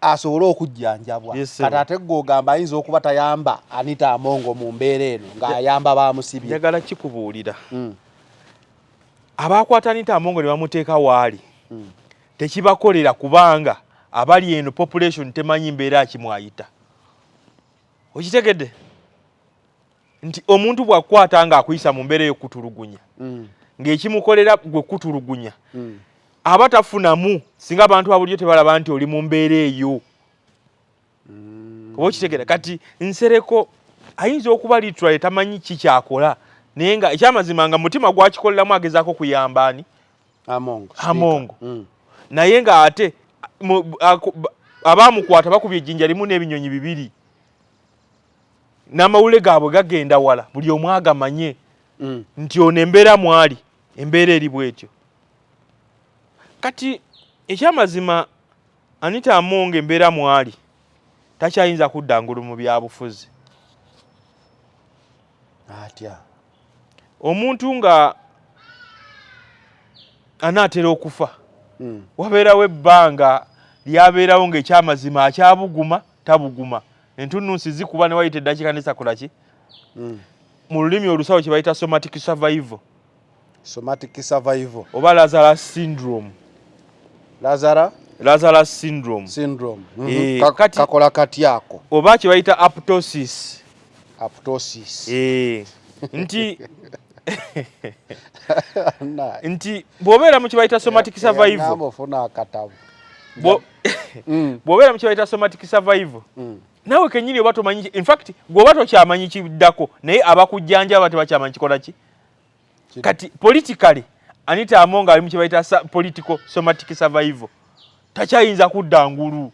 Asobole okujjanjabwa. Yes, Kati ate gwe ogamba ayinza okuba tayamba Anita Amongo mu mbeera eno ng'ayamba bamusibye. Njagala kikubuulira. Abakwata Anita Amongo ne bamuteeka waali tekibakolera, kubanga abali eno population temanyi mbeera ki mwayita. Okitegedde nti omuntu bw'akukwata ng'akuyisa mu mbeera ey'okutulugunya, ng'ekimukolera gwe kutulugunya, aba tafunamu singa abantu babulijjo tebalaba nti oli mu mbeera eyo. Oba okitegeera? Kati Nsereko ayinza okuba literally tamanyi ki kyakola, naye nga ekyamazima nga mutima gwakikoleramu agezaako kuyamba ani? Amongo. Amongo. Naye ng'ate abaamukwata bakubye ejjinja limu n'ebinyonyi bibiri, n'amawulire gaabwe gagenda wala, buli omu agamanye nti ono embeera mwali, embeera eri bwetyo. Kati ekyamazima Anita Amongo embeera mwali takyayinza kudda ngulu mu byabufuzi. Atya? Omuntu nga anaatera okufa, wabeerawo ebbanga lyabeerawo ng'ekyamazima akyabuguma tabuguma, entunnunsi zikuba ne wayita eddakiika nesakola ki, mu lulimi olusawo kye bayita somatic survival. Somatic survival. Oba Lazarus syndrome. Lazarus syndrome. Syndrome. Eh, Kakola kati ako? Oba kye bayita apoptosis. Apoptosis. Eh, nti bw'obeera mu kye bayita somatic survival, Ngamba ofuna akatabo. Bw'obeera mu kye bayita somatic survival, naawe kennyini oba tomanyi, in fact gweoba tokyamanyi kiddako, naye abakujjanjaba tebakyamanyi kikola ki. Kati politically Anita Amongo ali mu kye bayita political somatic survival, takyayinza kudda ngulu.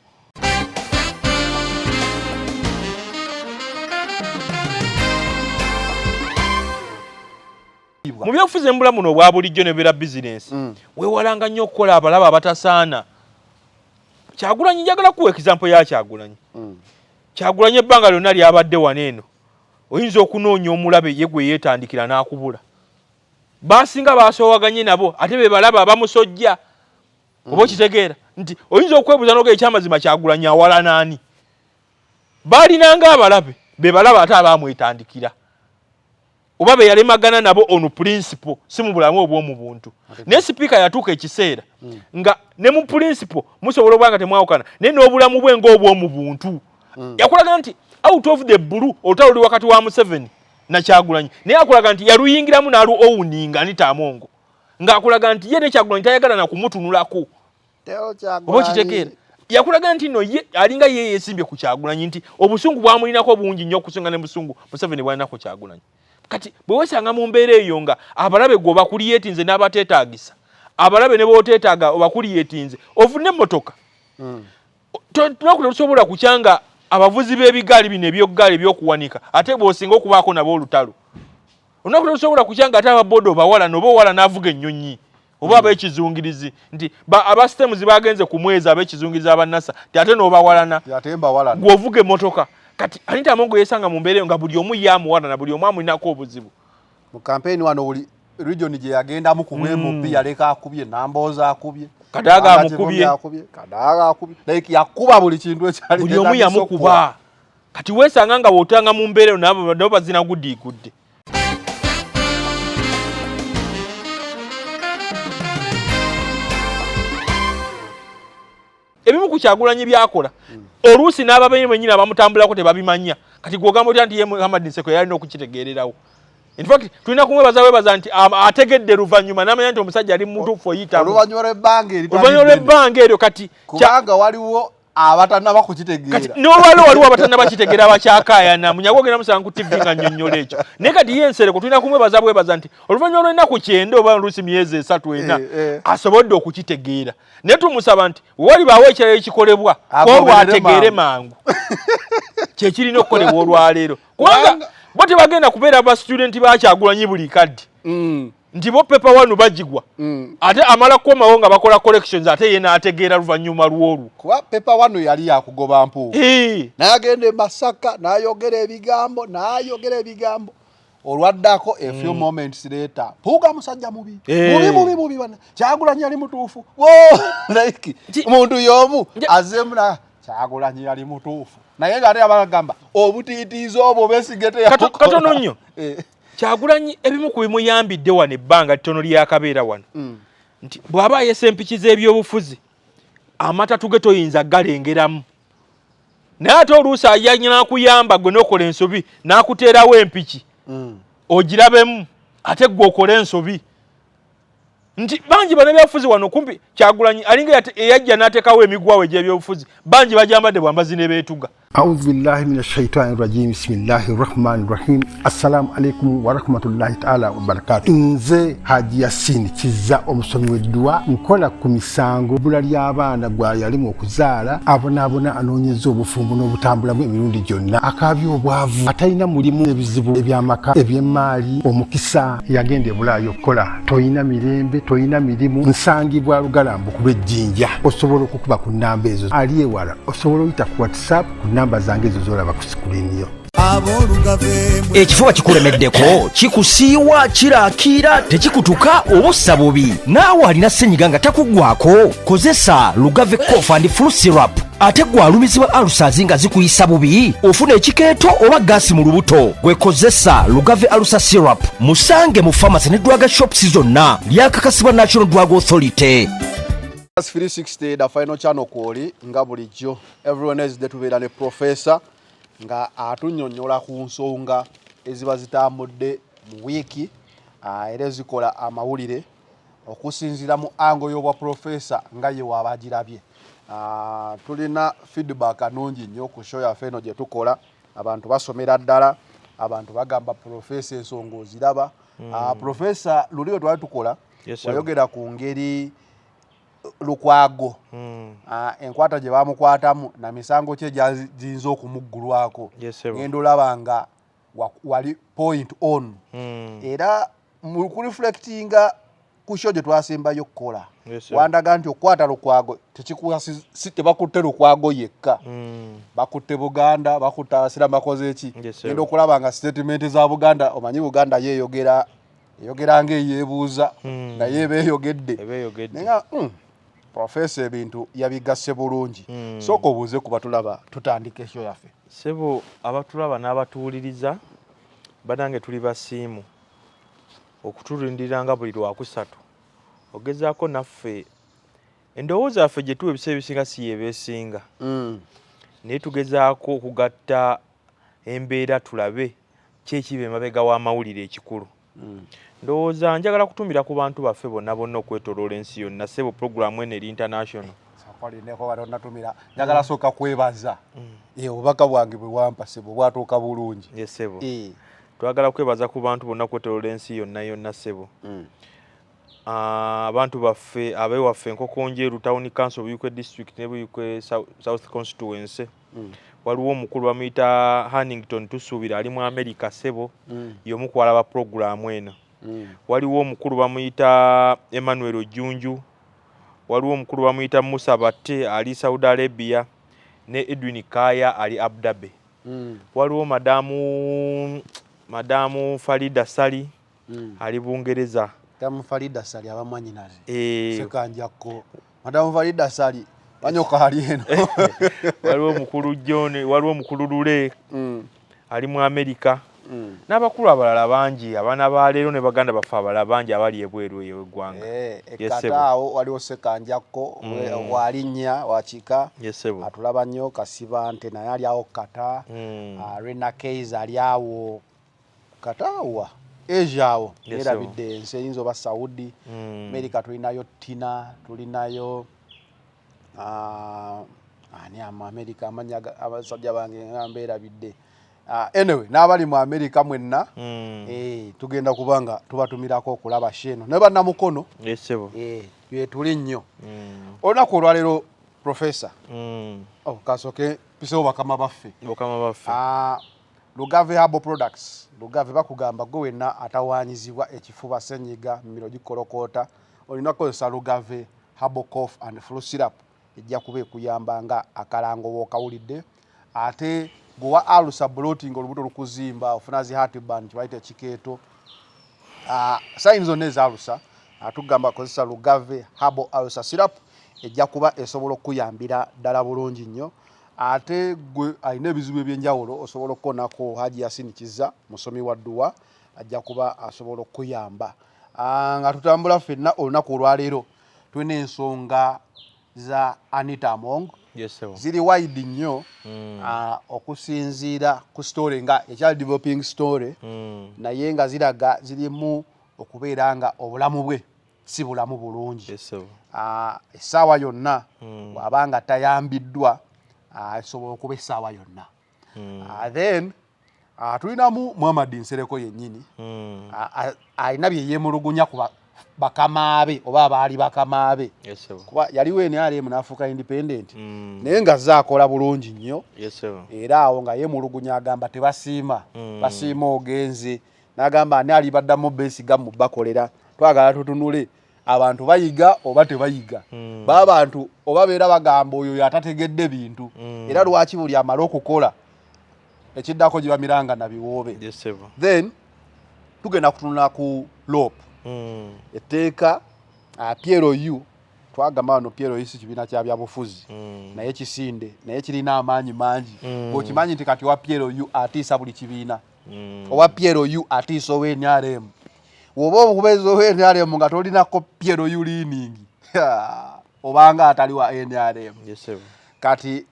Mu byobufuzi embula muno obwa bulijjo ne beera bizinensi, weewalanga nnyo okukola abalaba abatasaana. Kyagulanyi, njagala kuwa example ya Kyagulanyi. Kyagulanyi ebbanga lyonna lyabadde wano eno, oyinza okunoonya omulabe ye gwe yeetandikira n'akubula. Basinga basoowaganye nabo ate be balaba abamusojja. Oba okitegeera nti oyinza okwebuuza n'oga ekyamazima Kyagulanyi awala naani? Baalinanga abalabe be balaba ate abaamwetandikira oba be yalemagana nabo on principle, si mu bulamu obw'omu buntu. Naye sipiika yatuuka ekiseera nga ne mu principle musobola okuba nga temwawukana, naye n'obulamu bwe ng'obw'omu buntu. Yakulaga nti out of the blue olutalo luli wakati wa Museveni na Kyagulanyi, naye akulaga nti yaluyingiramu n'alu owninga Anita Amongo, ng'akulaga nti ye ne Kyagulanyi tayagala na kumutunulako. Oba okitegeera? Yakulaga nti no ye alinga ye yeesimbye ku Kyagulanyi, nti obusungu bwamulinako bungi nnyo okusinga ne busungu Museveni bwalina ku Kyagulanyi. Kati bwe weesanga mu mbeera eyo nga abalabe gwe obakuliyeetinze n'abateetaagisa, abalabe ne b'oteetaaga obakuliyeetinze, ovune emmotoka. Lunaku telusobola kukya nga abavuzi b'ebigaali bino eby'okugaali ebyokuwanika ate bw'osinga okubaako nabo olutalo. Olunaku telusobola kukya nga ate ababoda obawala noba owala n'avuga ennyonyi oba ab'ekizungirizi nti aba stems bagenze ku mwezi, ab'ekizungirizi aba NASA nti ate n'obawalana gw'ovuga emmotoka. Kati Anita Amongo yeesanga mu mbeera eyo nga buli omu ye amuwalana, buli omu amulinako obuzibu. Mu campaign wano buli region gye yagendamu ku MP yaleka akubye, Nambooze akubye, Kadaga amukubye. Akubye, Kadaga akubye, like yakuba buli kintu ekyali buli omu yamukuba. Kati weesanga nga wotanga mu mbeera eyo nabo bazina gudiigudde. Ebimu ku Kyagulanyi byakola oluusi n'ababenyi bennyini abamutambulako tebabimanya. Kati gw'ogamba otya nti ye Muhammad Nseko yalina okukitegeererawo? In fact tulina kumwebaza webaza nti ategedde luvannyuma n'amanya nti omusajja ali mutuufu oyitamu oluvannyuma lw'ebbanga eri, oluvannyuma lw'ebbanga eryo. Kati kubanga waliwo abatannaba kukitegeera. Kati n'olwaliwo waliwo abatannaba kitegeera abakyakaayana munyago ogenda musanga ku TV nga nnyonnyola ekyo. Naye kati ye Nsereko tulina kumwebaza bwebaza nti oluvannyuma lw'ennaku 90 oba oluusi myezi 3 4 asobodde okukitegeera. Naye tumusaba nti walibaawo ekirala ekikolebwa olwo ategeere mangu kyekirina okukolebwa olwaleero, kubanga bo tebagenda kubeera ba student ba Kyagulanyi buli kaddi nti bo paper one bagigwa, ate amala kukomawo nga bakola collections, ate ye n'ategeera luvannyuma lw'olwo. Kuba paper one yali yakugoba Mpuuga, n'agenda e Masaka n'ayogera ebigambo, n'ayogera ebigambo olwaddako a few moments later Mpuuga musajja mubi, mubi, mubi, mubi bana, Kyagulanyi yali mutuufu. Like muntu y'omu azeemu na Kyagulanyi yali mutuufu, naye nga ate abagamba obutiitiizi obwo Besigye Katono nnyo. Kyagulanyi ebimu ku bimuyambidde wano ebbanga ttono lyakabeera wano, nti bw'aba ayesa empiki z'ebyobufuzi, amatatu ge toyinza galengeramu, naye ate oluusi ajja n'akuyamba gwe n'okola ensobi, n'akuteerawo empiki ogirabemu, ate gwe okola ensobi. Nti bangi bannabyabufuzi wano kumpi Kyagulanyi alinga eyajja n'ateekawo emigwawo egy'ebyobufuzi, bangi bajambadde bwambazi ne beetuga. Audhu billahi min ashaitani rajim. Bismillahi rahmani rahim. Assalamu alaikum warahmatullahi taala wabarakatu. Nze Haji Yasini Kiza, omusomi w'edduwa. Nkola ku misango, bbula ly'abaana, gwa yalimu okuzaala, abonaabona, anoonyeza obufumbo n'obutambulamu emirundi gyonna, akaabya obwavu, atalina mulimu, ebizibu eby'amaka, eby'emmaali, omukisa, yagenda ebulaayo okukola, toyina mirembe, toyina mirimu. Nsangibwa Lugalambu ku lw'Ejjinja. Osobola okukuba ku nnamba ezo. Ali ewala osobola oyita ku WhatsApp ku namba zange ezo zolaba ku screen yo. Ekifuba kikulemeddeko, kikusiiwa, kirakiira, tekikutuka oba ossa bubi, naawe alina senyiga nga takuggwako, kozesa Lugave Cough and Flu Syrup. Ate gwe alumizibwa ulcers nga zikuyisa bubi, ofuna ekikeeto oba gaasi mu lubuto, gwe kozesa Lugave Ulcer Syrup. Musange mu pharmacy ne drug shops zonna. Lyakakasibwa National Drug Authority. 360 The Final Channel kwoli nga bulijjo every Wednesday tubeera ne professor nga atunnyonnyola ku nsonga eziba zitambudde mu wiiki, era ezikola amawulire okusinziira mu angle y'obwa professor nga ye waaba agirabye. Tulina feedback nungi nnyo ku show yaffe eno gye tukola. Abantu basomera ddala, abantu bagamba professor ensonga oziraba. Professor, luli we twali tukola Yes, sir. wayogera ku ngeri Lukwago, enkwata gye bamukwatamu na misango ki egyaziyinza okumuggulwako. Yes, sir. Ngenda olaba nga wali point on, era mu kureflectinga ku show gye twasembayo okukola, Yes, sir. wandaga nti okukwata Lukwago tekikuwa si tebakutte Lukwago yekka, bakutte Buganda, bakutte abasiraamu, bakoze eki. Yes, sir. Ngenda okulaba nga statement za Buganda, omanyi Buganda yeeyogera, eyogera ngaeyeebuuza, naye eba eyogedde. Eba eyogedde. Naye nga professor ebintu yabigasse bulungi. Sooka obuuze ku batulaba, tutandika e show yaffe. Sebo, abatulaba n'abatuwuliriza banange, tuli basiimu okutulindirira nga buli Lwakusatu ogezaako naffe. Endowooza yaffe gye tuwa ebiseera ebisinga si yebeesinga, naye tugezaako okugatta embeera tulabe ki ekiba emabega w'amawulire ekikulu. Ndowooza njagala kutumira ku bantu baffe bonna bonna okwetoloola ensi yonna. Sebo, puroguramu eno eri international. Safalineko watonatumira, njagala sooka kwebaza. Obubaka bwange bwe wampa, sebo, bwatuuka bulungi. Ye sebo. Twagala kwebaza ku bantu bonna okwetoloola ensi yonna yonna, sebo. Abantu baffe abewaffe Nkokonjeru Town Council, Buyikwe District ne Buyikwe South Constituency, waliwo omukulu bamuyita Hannington Tusuubira, ali mu America, sebo, y'omu kwalaba puroguramu eno. Waliwo omukulu bamuyita Emmanuel Ojunju, waliwo omukulu bamuyita Musa Batte ali Saudi Arabia, ne Edwin Kaya ali Abu Dhabi. Waliwo madamu Farida Sali ali Bungereza. Madamu Farida Sali, abamwanyinaze. Eh. Sekanjakko madamu Farida Sali banyoka ali eno. Waliwo omukulu John, waliwo omukulu Lule ali mu America, n'abakulu abalala bangi, abaana ba leero ne baganda baffe abalala bangi abali ebweru eyo eggwanga. Yes, sebo. Ekata awo waliwo Sekanjakko walinnya wakika. Yes, sebo. Atulaba nnyo. Kasibante naye ali awo kata. Rena Keys ali awo kata awa Asia awo. Yes, nerabidde ensi eyinza oba Saudi. America tulinayo Tina, tulinayo ani amu America, amanya abasajja bange nga mbeerabidde. Anyway, n'abali mu America mwenna, tugenda kuba nga tubatumirako okulaba show eno ne bannamukono. Yes, sebo. Byetuli nnyo olunaku olwaleero, professor. Oh, kasooke pisewo bakama baffe. Bukama baffe. Lugave Herbal Products. Lugave bakugamba gwe wenna atawaanyizibwa ekifuba, senyiga, mimiro gikolokoota, olina kukozesa Lugave Herbal Cough and Flu Syrup. Ejja kuba ekuyamba nga akalango wookawulidde. Ate gwewa ulcer, bloating, olubuto lukuzimba, ofuna zi heartburn, kibayita ekikeeto, signs zonna eza ulcer, atugamba kozesa Lugave Herbal Ulcer Syrup, ejja kuba esobola okukuyambira ddala bulungi nnyo. Ate gwe alina ebizibu eby'enjawulo osobola okukoonako Haji Yasin Kizza, musomi wa dduwa, ajja kuba asobola okukuyamba. Nga tutambula ffenna olunaku olwaleero tulina ensonga za Anita Among. Yes, sir. Ziri wide nnyo okusinziira ku story nga ekyali developing story, naye nga ziraga zirimu okubeera nga obulamu bwe si bulamu bulungi. Yes, sir. Essaawa yonna bw'aba nga tayambiddwa, asobola okuba essaawa yonna. Then tulinamu Muhammad Nsereko yennyini, alina bye yeemulugunya ku bakamaabe oba abaali bakamaabe, Yes, sir. kuba yaliwo NRM n'afuuka independent, naye nga azze akola bulungi nnyo. Yes, sir. Era awo nga yeemulugunya, agamba tebasiima, basiima ogenze, n'agamba ani alibaddamu beesiga mu bakolera. Twagala tutunule abantu bayiga oba tebayiga, ba bantu oba beera bagamba oyo yatategedde bintu, era lwaki buli amala okukola ekiddako gibamiranga na biwoobe. Yes, sir. Then tugenda kutunula ku LOP, etteeka PLU. Twagamba wano PLU si kibiina kya byabufuzi, naye kisinde, naye kirina amaanyi mangi. Bw'okimanyi nti kati owa PLU atiisa buli kibiina, owa PLU atiisa owa NRM, woba omukubeezi owa NRM nga tolinako PLU leaning, obanga atali wa NRM. Yes, sir. Kati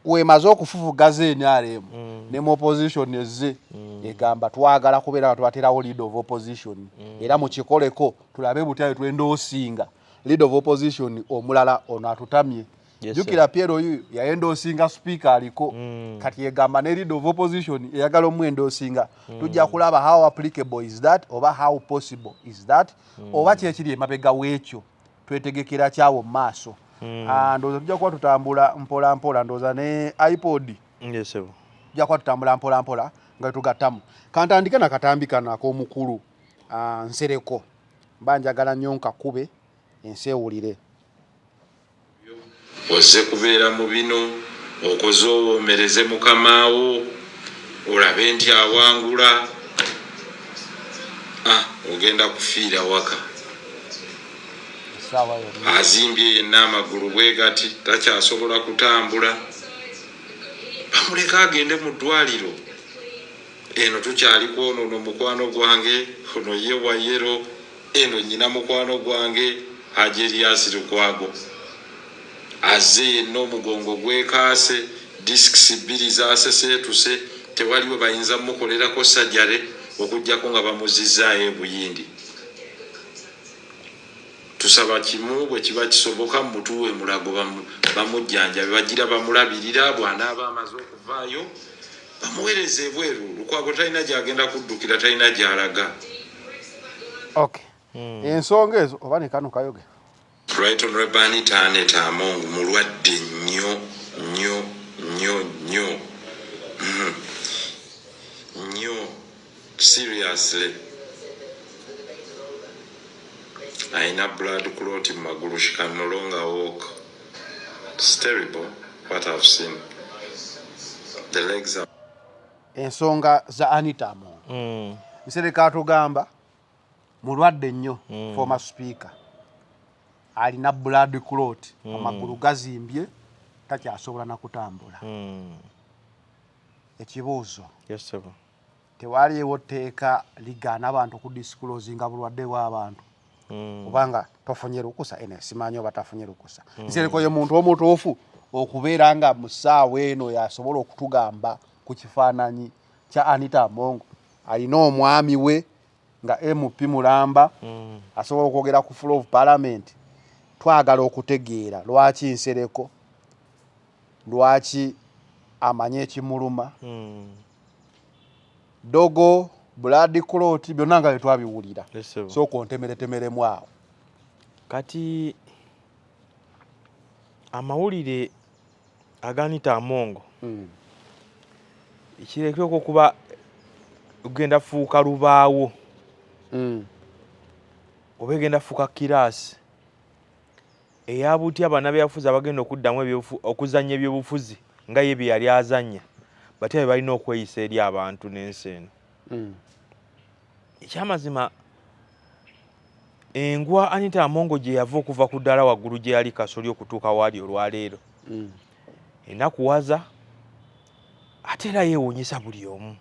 wemaze okufufugaza NRM ne mu opposition ezze egamba twagala kubeera nga tubaterawo leader of opposition, era mukikoleko tulabe butya bwe twendoosinga leader of opposition omulala ono atutamye. Jjukira PLU yayendoosinga speaker aliko, kati egamba ne leader of opposition eyagala omwendoosinga. Tujja kulaba how applicable is that oba how possible is that, oba kyekiri emabega w'ekyo, twetegekera kyawo mu maaso. Ndowooza tujja kuba tutambula mpola mpola, ndowooza ne iPod. Yes, sir. Tujja kuba tutambula mpola mpola nga tugattamu. Kantandike nakatambi kano ak'omukulu Nsereko, mba njagala nnyo nkakube ensi ewulire. Ozze kubeera mu bino, okoze owoomereze mukamaawo olabe nti awangula. Ah, ogenda kufiira waka. Essaawa yonna. Azimbye yenna amagulu bwe gati, takyasobola kutambula. Bamuleka agende mu ddwaliro. Eno tukyali kwonono mukwano gwange ono ye wa yellow, eno nyina mukwano gwange Haji Erias Lukwago azze yenna omugongo gwekaase, discs bbiri zaseseetuse, tewaliwe bayinza mukolerako sajare okugjako nga bamuzizaayo ebuyindi. Tusaba kimu, bwe kiba kisoboka mutuwe Mulago bamujjanjabe, bagira bamulabirira. Bw'anaaba amaze okuvaayo bamuweereza ebweru. Lukwago talina gyagenda kuddukira, talina gy'alaga. Okay, ensonga ezo oba ne kano kayoge. Right Honorable Anita Annet Among mulwadde nnyo nnyo nnyo nnyo nnyo, seriously. Alina blood clot mu magulu, she can no longer walk. It's terrible what I've seen, the legs are Ensonga za Anita Among, Nsereko atugamba mulwadde nnyo, former speaker alina blood clot, amagulu gazimbye, takyasobola na kutambula. Ekibuuzo, Yes, sir. tewaliiwo tteeka ligaana abantu okudisclosinga bulwadde bw'abantu kubanga tofunye lukusa? Ene simanyi oba tafunye lukusa. Nsereko ye muntu omutuufu okubeera nga mu ssaawa eno yasobola okutugamba ku kifaananyi kya Anita Among. Alina omwami we nga MP mulamba, asobola okwogera ku floor of parliament. Twagala okutegeera lwaki Nsereko, lwaki amanyi ekimuluma, dogo blood clot byonna nga byetwabiwulira. Yes, sir. Sooka ontemeretemeremu awo. Kati amawulire aga Anita Among kirekeko okuba genda fuuka lubaawo oba egenda fuuka kiraasi eya butya bannabyabufuzi abagenda okuddamu okuzannya ebyobufuzi nga ye bye yali azannya, batya bye balina okweyisa eri abantu n'ensi eno. Ekyamazima, engwa Anita Among gye yava okuva ku ddaala waggulu gye yali kasoli okutuuka waali olwaleero, Enakuwaza ate era yeewuunyisa buli omu.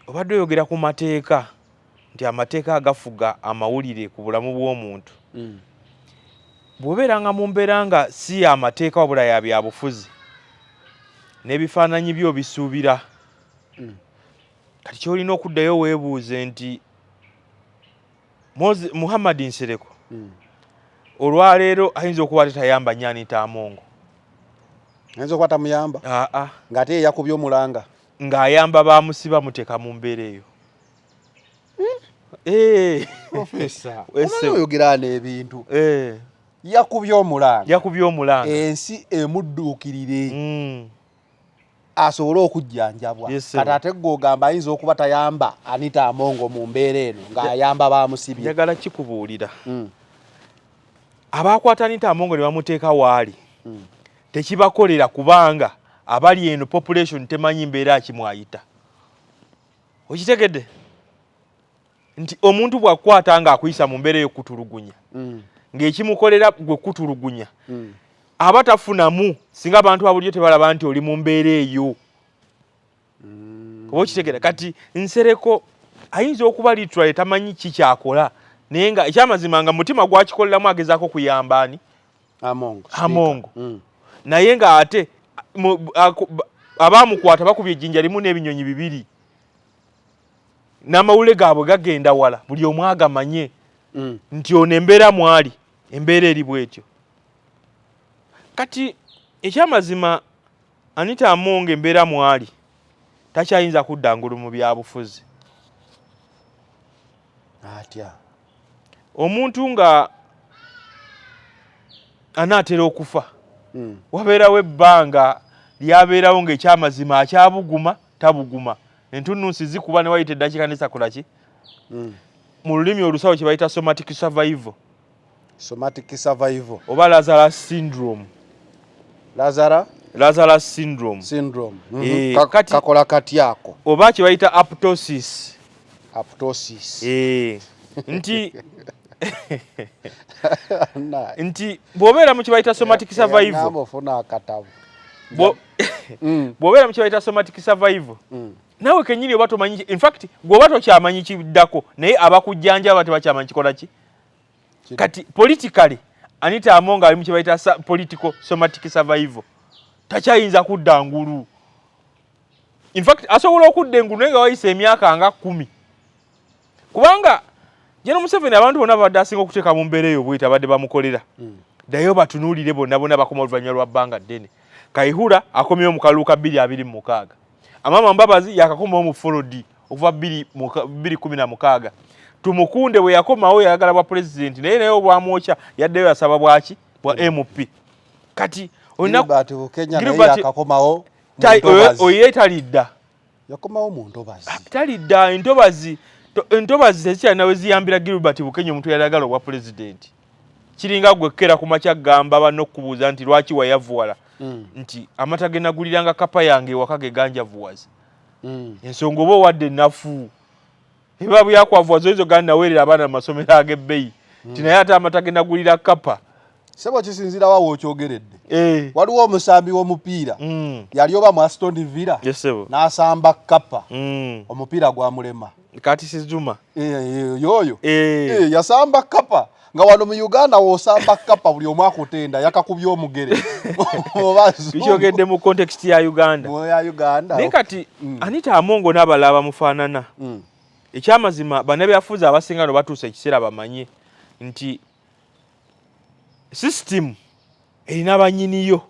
Obadde oyogera ku mateeka nti amateeka agafuga amawulire ku bulamu bw'omuntu. Bw'obeeranga mu mbeera nga si ya mateeka wabula ya byabufuzi n'ebifaananyi byo obisuubira. Kati ky'olina okuddayo weebuuze nti Muhammad Nsereko olwaleero ayinza okuba ate tayamba nnyo Anita Among. Ayinza okuba tamuyamba? Aa. Ng'ate ye yakubye omulanga. Ng'ayamba bamusiba muteeka mu mbeera eyo. Eh. Professor, Ese. oyogera n'ebintu. Eh. Yakubye omulanga. Yakubye omulanga. Ensi emudduukirire. Asobole okujjanjabwa. Yes, Kati ate gwe ogamba ayinza okuba tayamba Anita Among mu mbeera eno ng'ayamba bamusibye. Njagala kikubuulira. Abakwata Anita Among ne bamuteeka waali. Tekibakolera kubanga abali eno population temanyi mbeera ki mwayita. Okitegedde? Nti omuntu bw'akukwata ng'akuyisa mu mbeera ey'okutulugunya, ng'ekimukolera gwe kutulugunya, aba tafunamu singa abantu ba bulijjo tebalaba nti oli mu mbeera eyo. Oba okitegeera? Kati Nsereko ayinza okuba literally tamanyi ki kyakola, naye nga ekyamazima nga mutima gwakikoleramu agezaako kuyamba ani? Among. Among. Naye nga ate abaamukwata bakubye ejjinja limu n'ebinyonyi bibiri. N'amawulire gaabwe gagenda wala, buli omu agamanye nti ono embeera mwali, embeera eri bw'etyo. Kati ekyamazima Anita Among embeera mwali takyayinza kudda ngulu mu byabufuzi. Atya? Omuntu nga anaatera okufa, wabeerawo ebbanga lyabeerawo ng'ekyamazima akyabuguma tabuguma, entunnunsi zikuba ne wayita eddakiika nesakola ki? Mu lulimi olusawo kye bayita somatic survival. Somatic survival. Oba Lazarus syndrome. Lazarus? Lazarus syndrome. Syndrome. Kati Kakola kati ako. Oba kye bayita apoptosis. Apoptosis. Nti bw'obeera mu kye bayita somatic survival. Namba ofuna akatabo. Bw'obeera mu kye bayita somatic survival. Nawe kennyini oba tomanyi, in fact gwe oba tokyamanyi kiddako, naye abakujjanjaba tebakyamanyi kikola ki. Kati politically Anita Among ali mu kye bayita political somatic survival. Takyayinza kudda ngulu. In fact asobola okudda engulu naye nga wayise emyaka nga 10. Kubanga General Museveni abantu bonna babadde asinga okuteeka mu mbeera eyo bw'etyo abadde bamukolera. Ddayo batunuulire bonna bonna bakoma oluvannyuma lwa bbanga ddene. Kayihura akomyewo mu kalulu ka bbiri abiri mu mukaaga. Amama Mbabazi yakakomawo mu Folodi okuva bbiri kumi na mukaaga. Tumukunde bwe yakomawo yayagala bwa pulezidenti naye naye obwamwokya yaddeyo yasaba bwaki bwa MP. Kati olina Gilbert Bukenya naye Gilbert yakakomawo mu ntobazi. Oyo ye talidda. Yakomawo mu ntobazi. Talidda entobazi. Entobazi tezikyalina we ziyambira Gilbert Bukenya omuntu eyali ayagala obwa pulezidenti. Kiringa gwe kkeera ku makya gamba banno okukubuuza nti lwaki wayavuwala. Nti amata ge naguliranga kapa yange ewaka ge ganjavuwaza. Ensonga oba owadde ennafu. Eba byakwavuwaza oyinza ogamba naweerera abaana mu masomero ag'ebbeeyi. Nti naye ate amata ge nagulira kapa. Ssebo kisinziira wa w'okyogeredde. Waliwo omusambi w'omupiira. Yali oba mu Aston Villa. Yes, ssebo. N'asamba kapa. Omupiira gwamulema. Kati si Zuma. Yoyo. Yasamba kapa. Nga wano mu Uganda w'osamba kapa buli omu akutenda yakakubye omugere. Oba Zuma. Bikyogedde mu context ya Uganda. Mu ya Uganda. Naye kati Anita Among n'abalala bamufaanana. Ekyamazima bannabyabufuzi abasinga no batuuse ekiseera bamanye nti system erina bannyiniyo.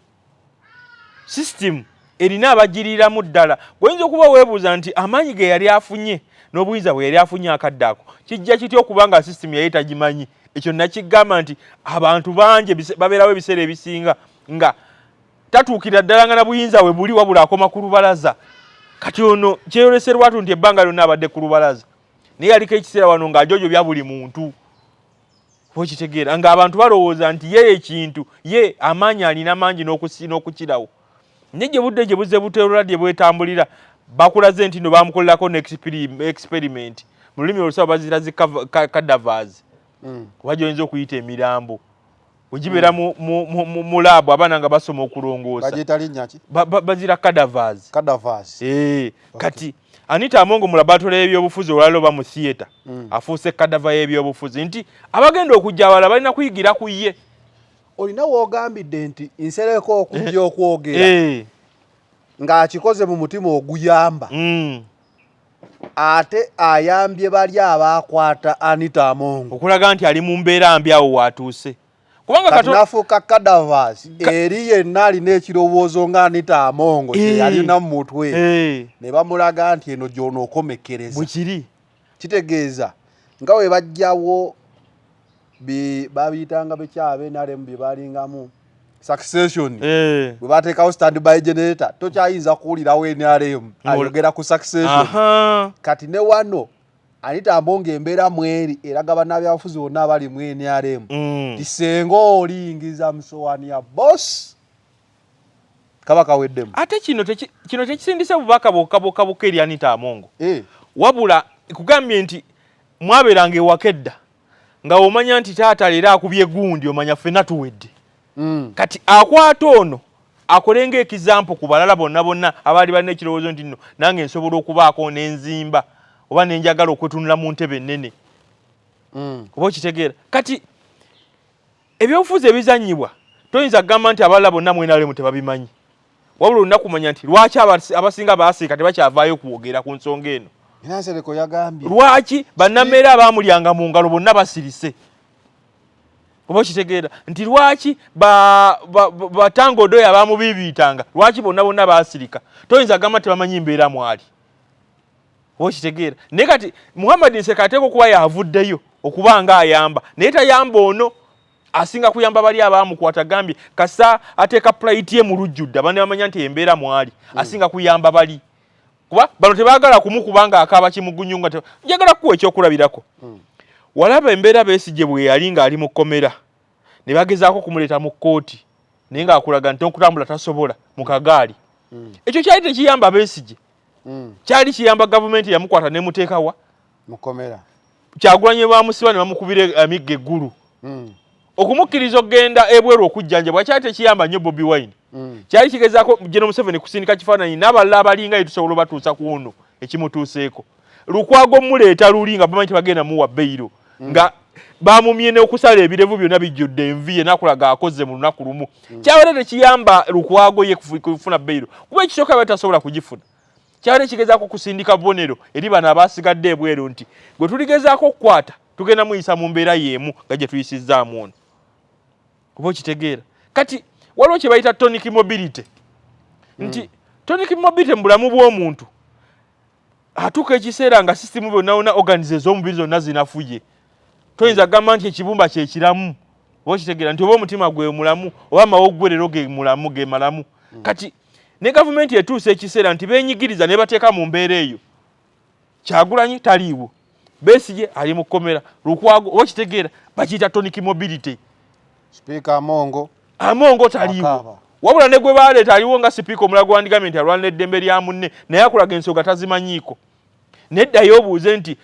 System erina abagiriiramu ddala. Bw'oyinza okuba weebuuza nti amaanyi ge yali afunye n'obuyinza bwe yali afunye akadde ako kijja kitya okuba nga system yali tagimanyi. Ekyo nakigamba nti abantu bangi babeerawo ebiseera ebisinga nga tatuukira ddala nga na buyinza we buli wabula akoma ku lubalaza. Kati ono kyeyolese lwatu nti ebbanga lyonna abadde ku lubalaza, naye yaliko ekiseera wano ng'ajojobya buli muntu. Okitegeera ng'abantu balowooza nti ye ekintu ye amaanyi alina mangi n'okukirawo. Naye gye budde gye buzze buteerula gye bwetambulira bakulaze nti no baamukolerako ne experiment. Mu lulimi olusawo bazira zi cadavers. Oba gy'oyinza okuyita emirambo. Bwe gibeera mu lab, abaana nga basoma okulongoosa. Bagiyita linnya ki? Bazira cadavers. Cadavers. Eh, kati Anita Amongo mu laboratory y'ebyobufuzi olwaliro oba mu theatre afuuse cadaver y'ebyobufuzi, nti abagenda okujja abalala balina kuyigira ku ye. Olina woogambidde nti Nsereko okujja okwogera ng'akikoze mu mutima oguyamba, ate ayambye bali abaakwata Anita Amongo. Okulaga nti ali mu mbeera mbi awo waatuuse, kubanga kati nafuuka cadavers eri yenna alina ekirowoozo nga Anita Amongo kyeyalina mu mutwe, ne bamulaga nti eno gy'onookomekkereza. Bwekiri. Kitegeeza nga bwe bajjawo babiyitanga bekyaba NRM bye balingamu succession, bwe bateekawo standby generator, tokyayinza kuwulirawo NRM ayogera ku succession. Kati ne wano Anita Amongo embeera mweri eraga bannabyabufuzi bonna abali mu NRM ti senga oliyingiza musowani ya boss, kaba kaweddemu. Ate kino tekisindise bubaka bwokka bwokka bwokka eri Anita Amongo, wabula kugambye nti mwabeeranga ewaka edda nga omanya nti taata leero akubye gundi, omanya ffenna tuwedde. Kati akwata ono akole ng'e example ku balala bonna bonna abaali balina ekirowoozo nti nno nange nsobola okubaako n'enzimba oba nenjagala okwetunula mu ntebe ennene. Oba okitegeera? Kati ebyobufuzi ebizannyibwa toyinza kugamba nti abalala bonna mu NRM tebabimanyi, wabula olina kumanya nti lwaki abasinga baasiika tebakyavaayo kwogera ku nsonga eno. Era Nsereko yagambye lwaki bannammeere abaamulyanga mu ngalo bonna basirise. Oba okitegeera nti lwaki batanga Odoyo abamubiibiitanga, lwaki bonna bonna baasirika? Toyinza kugamba nti tebamanyi mbeera mwali. Oba okitegeera? Naye kati Muhammad Nsereko ateeka okuba yavuddeyo okuba nga ayamba, naye tayamba ono, asinga kuyamba bali abamukwata. Gambye kasa ateeka plight ye mu lujjudde, abandi bamanya nti embeera mwali, asinga kuyamba bali, kuba bano tebaagala kumukuba nga akaaba kimugunyu. Nga njagala kuwa ekyokulabirako. Walaba embeera Besigye bwe yali ng'ali mu kkomera ne bagezaako okumuleeta mu kkooti, naye ng'akulaga nti okutambula tasobola mu kagaali. Ekyo kyali tekiyamba Besigye, kyali kiyamba gavumenti yamukwata nemuteekawa? Mukomera. Kyagulanyi bamusiba ne bamukubira emiggo eggulu. Okumukkiriza okugenda ebweru okujjanjabwa kyali tekiyamba nnyo Bobi Wine. Kyali kigezaako General Museveni kusindika kifaananyi n'abalala abalinga ye tusobola obatuusa ku ono ekimutuuseeko. Lukwago muleeta luli nga bamanyi tebagenda muwa bail, nga bamumye n'okusala ebirevu byonna bijjudde envi, ye nakulaga akoze mu lunaku lumu. Kyabadde tekiyamba Lukwago ye kufuna bail, kuba ekisooka abadde tasobola kugifuna. Kyabadde kigezaako kusindika bubonero eri bano abasigadde ebweru nti gwe tuligezaako okukwata tugenda muyisa mu mbeera y'emu nga gye tuyisizzaamu ono. Oba okitegeera? Kati waliwo kye bayita tonic mobility, nti tonic mobility mu bulamu bw'omuntu atuuka ekiseera nga sisitimu byonna wonna, organs ez'omubiri zonna zinafuye. Toyinza kugamba nti ekibumba kyekiramu. Oba okitegeera nti oba omutima gwe mulamu oba amawuggwe leero ge mulamu ge malamu. Kati ne gavumenti etuusa ekiseera nti beenyigiriza ne bateeka mu mbeera eyo. Kyagulanyi taliiwo, Besigye ali mu kkomera, Lukwago, oba okitegeera, bakiyita tonic mobility. Sipiika Amongo. Amongo taliiwo. Akaaba. Wabula ne gwe baleeta aliwo nga sipiika omulala gwandigambye nti alwanira eddembe lya munne, naye akulaga ensonga tazimanyiiko. Neddayo obuuze nti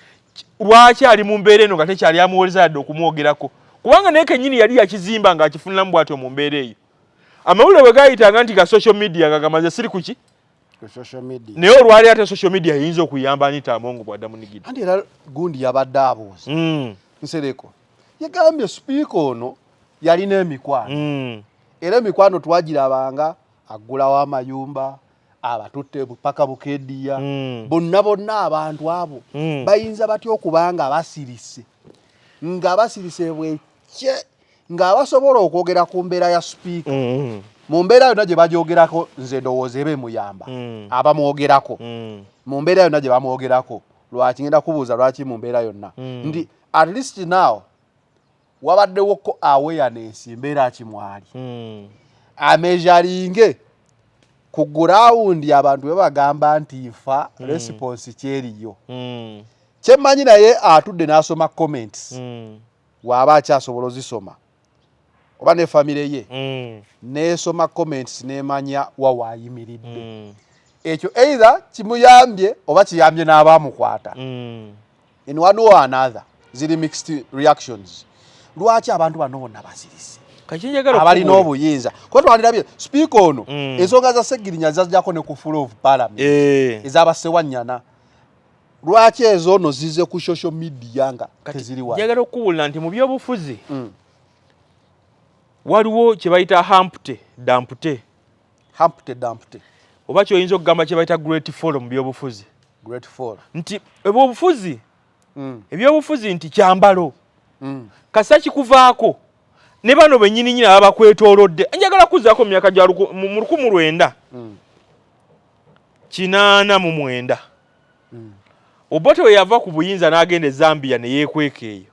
lwaki ali mu mbeera eno nga tekyali amuwoleza yadde okumwogerako, kubanga naye kennyini yali yakizimba ng'akifuniramu bw'atyo mu mbeera eyo. Amawulire bwe gayitanga nti ga social media nga gamaze siri kuki ku social media. Naye olwali ate social media eyinza okuyamba Anita Amongo bwadda munigidi. Anti era gundi yabadde abuuza. Nsereko yagambye sipiika ono yalina emikwano, era emikwano twagirabanga aggulawo amayumba, abatutte paka Bukediya, bonna bonna abantu abo bayinza batya okuba nga basirise, nga basirise bwekye, ng'abasobola okwogera ku mbeera ya sipiika mu mbeera yonna gye bagyogerako? Nze ndowooza eba emuyamba abamwogerako mu mbeera yonna gye bamwogerako. Lwaki ngenda kubuuza lwaki mu mbeera yonna? Nti at least now wabaddewoko awareness mbeera kimwali ameasuringe ku ground, abantu bwe bagamba nti nfa, response kyeriyo. Kyemmanyi naye atudde n'asoma comments, waaba akyasobola ozisoma oba ne famire ye nesoma comments nemanya wa waayimiridde. Ekyo either kimuyambye oba kiyambye n'abamukwata. In one or another ziri mixed reactions. Lwaki abantu bano bonna basirise? Abalina obuyinza kuba twalirabye sipiika ono ensonga za Segirinya zajjako ne ku floor of parliament ez'abasewanyana. Lwaki ezo ono zize ku social media nga teziri wano? Njagala okuwulira nti mu byobufuzi waliwo kye bayita Humpty Dumpty. Humpty Dumpty. Oba kyoyinza okugamba kye bayita great fall mu byobufuzi. Great fall. Nti ebyobufuzi ebyobufuzi nti kyambalo kasa kikuvaako ne bano bennyini nnyini ababa bakwetoolodde. Njagala kuzzaako mu myaka gya mu 1989 Obote we yava ku buyinza n'agenda e Zambia ne yeekweka eyo.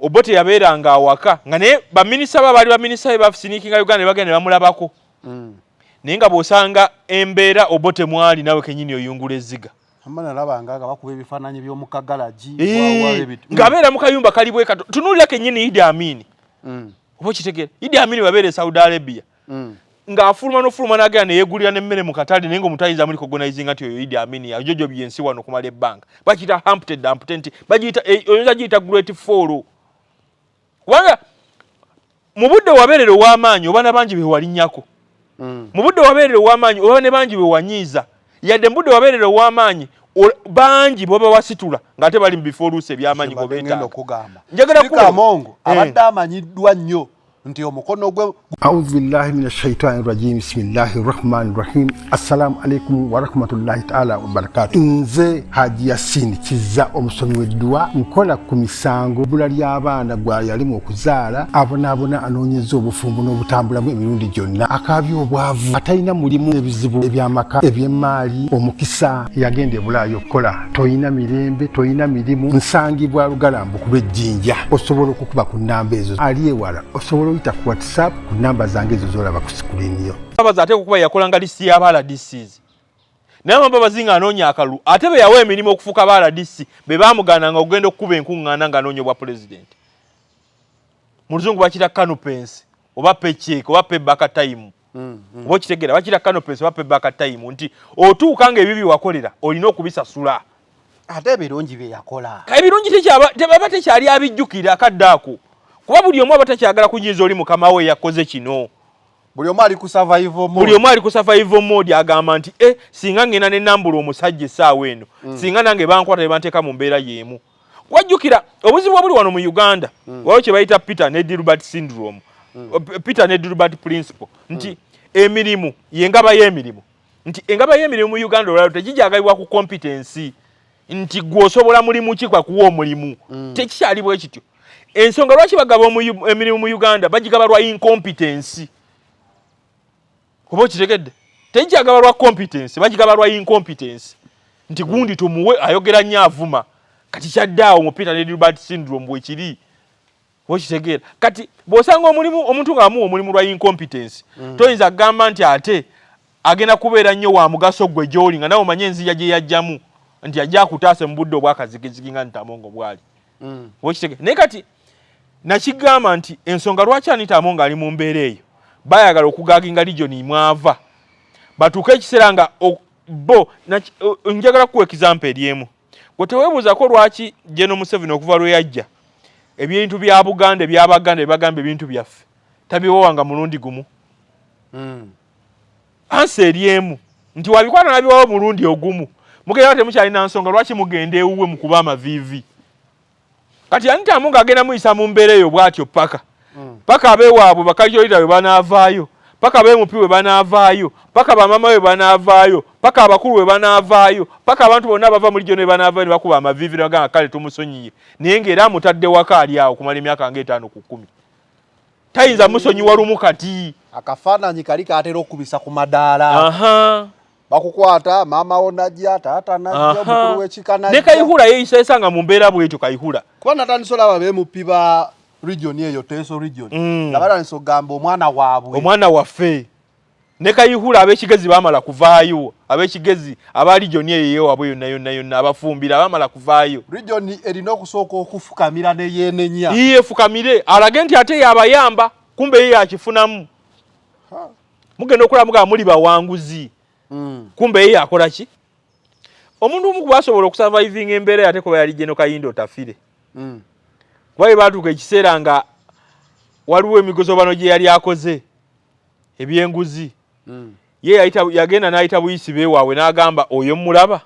Obote yabeeranga awaka nga naye baminisita ba baali baminisita be basiniikinga Uganda ne bagenda ne bamulabako. Naye nga bw'osanga embeera Obote mwali nawe kennyini oyungula ezziga. Amma nalabanga nga bakuba ebifaananyi by'omu kagalagi, ng'abeera mu kayumba kali bwe kato. Tunuulira kennyini Idi Amin. Oba okitegeera? Idi Amin bwe yabeera e Saudi Arabia. Ng'afuluma n'ofuluma n'agenda ne yeegulira n'emmere mu katale naye ng'omuntu ayinza muli recognizinga nti oyo Idi Amin yajojobye ensi wano okumala ebbanga. Bakiyita Humpty Dumpty nti bagiyita oyinza giyita great fall. Kubanga mu budde wabeerera ow'amaanyi oba n'abangi be walinnyako. Mu budde wabeerera ow'amaanyi oba ne bangi be wanyiiza. Yadde mu budde wabeerera ow'amaanyi bangi bw'oba wasitula ng'ate bali mu bifo oluusi eby'amaanyi ng'obeetaaga. Njagala Speaker Amongo abadde amanyiddwa nnyo nti omukono gwe. Audhu billahi min ashaitani rajim, bismillahi rahmani rahim. Assalamu alaikum warahmatullahi taala wabarakatu. Nze Haji Yasini Kiza, omusomi w'edduwa, nkola ku misango bbula ly'abaana gwa yalimu okuzaala, abonaabona anoonyeza obufumbo n'obutambulamu emirundi gyonna, akaabya obwavu, atalina mulimu, ebizibu eby'amaka, eby'emmaali, omukisa yagenda e Bulaaya okukola, toyina mirembe, toyina mirimu. Nsangibwa Lugalambu ku lw'Ejjinja. Osobola okukuba ku nnamba ezo, ali ewala osobola oyita ku WhatsApp ku nnamba zange ezo z'olaba ku screen yo. Mbabazi ate okuba yakolanga lisiti y'aba RDCs. Naye Mbabazi ng'anoonya akalulu ate be yawa emirimu okufuuka ba RDC be baamugaananga okugenda okukuba enkuŋŋaana ng'anoonya obwa pulezidenti. Mu Luzungu bakiyita canopensi oba paycheck oba payback time. Oba okitegeera, bakiyita canopensi oba payback time nti otuuka ng'ebyo bye wakolera olina okubisasula. Ate ebirungi bye yakola. Ebirungi tebaba tekyali abijjukira akadde ako. Kuba buli omu aba takyagala kunyiiza oli mukama we yakoze kino. Buli omu ali ku survival mode. Buli omu ali ku survival mode agamba nti singa ngenda ne nambula omusajja essaawa eno, singa nange bankwata ne banteeka mu mbeera y'emu. Wajjukira obuzibu obuli wano mu Uganda, waliwo kye bayita Peter ne Dilbert syndrome. Peter ne Dilbert principle nti emirimu y'engaba y'emirimu. Nti engaba y'emirimu mu Uganda olwaleero tegigyagabibwa ku competence nti gwe osobola mulimu ki kwakuwa omulimu. Tekikyali bwe kityo. Ensonga lwaki bagaba emirimu mu Uganda bagigaba lwa incompetence. Oba okitegedde? Tegikyagaba lwa competence, bagigaba lwa incompetence. Nti gundi tumuwe ayogera nnyo avuma. Kati kyadde awo mu Peter ne Dilbert syndrome bwe kiri. Oba okitegeera? Kati bw'osanga omulimu omuntu ng'amuwa omulimu lwa incompetence, toyinza kugamba nti ate agenda kubeera nnyo wa mugaso gwe gy'oli nga nawe omanye enzija gye yajjamu nti ajja akutaase mu budde obwakazigizigi nga Anita Amongo bw'ali. Oba okitegeera? Naye kati nakigamba nti ensonga lwaki Anita Amongo ali mu mbeera eyo, baayagala okugaginga region mwava batuuke ekiseera nga bo njagala kukuwa example eri emu. Gwe teweebuuzako lwaki General Museveni okuva lwe yajja ebintu bya Buganda eby'Abaganda ebagamba ebintu byaffe tabiwowanga mulundi gumu. Ansa eri emu nti wabikwata n'abiwawo mulundi ogumu, mugenda temukyalina nsonga lwaki mugenda ewuwe mukuba amaviivi. Kati Anita Amongo agenda muyisa mu mbeera eyo bw'atyo paka paka abeewaabwe bakajolira bwe banaavaayo, paka abeemupi bwe banaavaayo, paka bamama bwe banaavaayo, paka abakulu bwe banaavaayo, paka abantu bonna abava mu region bwe banaavaayo ne bakuba amaviivi ne bagamba kale tumusonyiye, naye ng'era amutadde waka ali awo okumala emyaka ng'etaano ku 10. Tayinza musonyiwa lumu kati. Akafaananyi kali kaatera okukubisa ku madaala. Bakukwata maama wo najja, taata najja, omukulu w'ekika najja. Ne Kayihura yeeyisa esanga mu mbeera bw'etyo Kayihura. Kuba natandise olaba beemupi ba region eyo, Teso region. Nga batandise okugamba omwana waabwe. Omwana waffe. Ne Kayihura ab'ekigezi baamala kuvaayo. Ab'ekigezi aba region eyo eyewaabwe yonna yonna yonna abafumbira baamala kuvaayo. Region erina okusooka okufukamira ne yeenenya. Iye efukamire alage nti ate yabayamba kumbe ye yakifunamu. Mugenda okulaba mugamba muli bawanguzi. Kumbe ye yakola ki? Omuntu omu kubasobola okusurvivinga embeera ate kuba yali General Kahinda Otafire. Kuba bwe baatuuka ekiseera nga Waliwo emigozobano gye yali akoze ebyenguzi. Ye yagenda n'ayita buyisi beewaabwe n'agamba, oyo mulaba,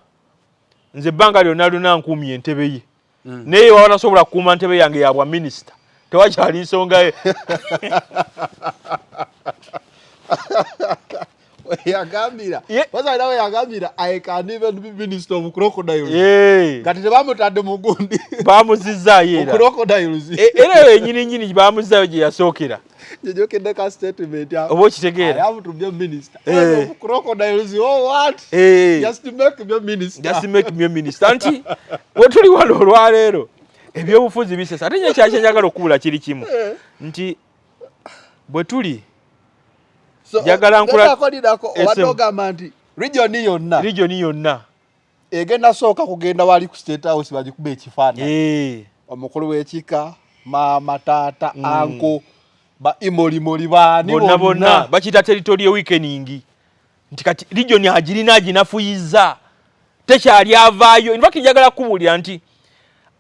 nze ebbanga lyonna lyonna nkuumye entebe ye. Naye waba tasobola kukuuma ntebe yange ya bwa minisita, tewakyali nsonga ye. Yagambira wazalina we yagambira, "I can even be minister of crocodiles." Kati tebamutadde mu gundi. Bamuzizaayo era. Crocodiles. Era eyo yenyini nyini bamuzizaayo gye yasookera. Njojokedde ka statement. Oba okitegeera? I have to be a minister of crocodiles. Oh, what? Just make me a minister. Just make me a minister. Nti wetuli wano olwaleero, ebyobufuzi bisesa. Ate nye kyaki njagala okubula kiri kimu, nti bwe tuli njagala nkulaako obadde ogamba nti region yonna. Region yonna. Egenda sooka kugenda wali ku State House bagikuba ekifaananyi, omukulu w'ekika, maama, taata, uncle, ba imolimoli, baani. Bonna bonna bakiyita territorial weakening, nti kati region agirina, aginafuyiza, tekyali avaayo. In fact, njagala kubuulira nti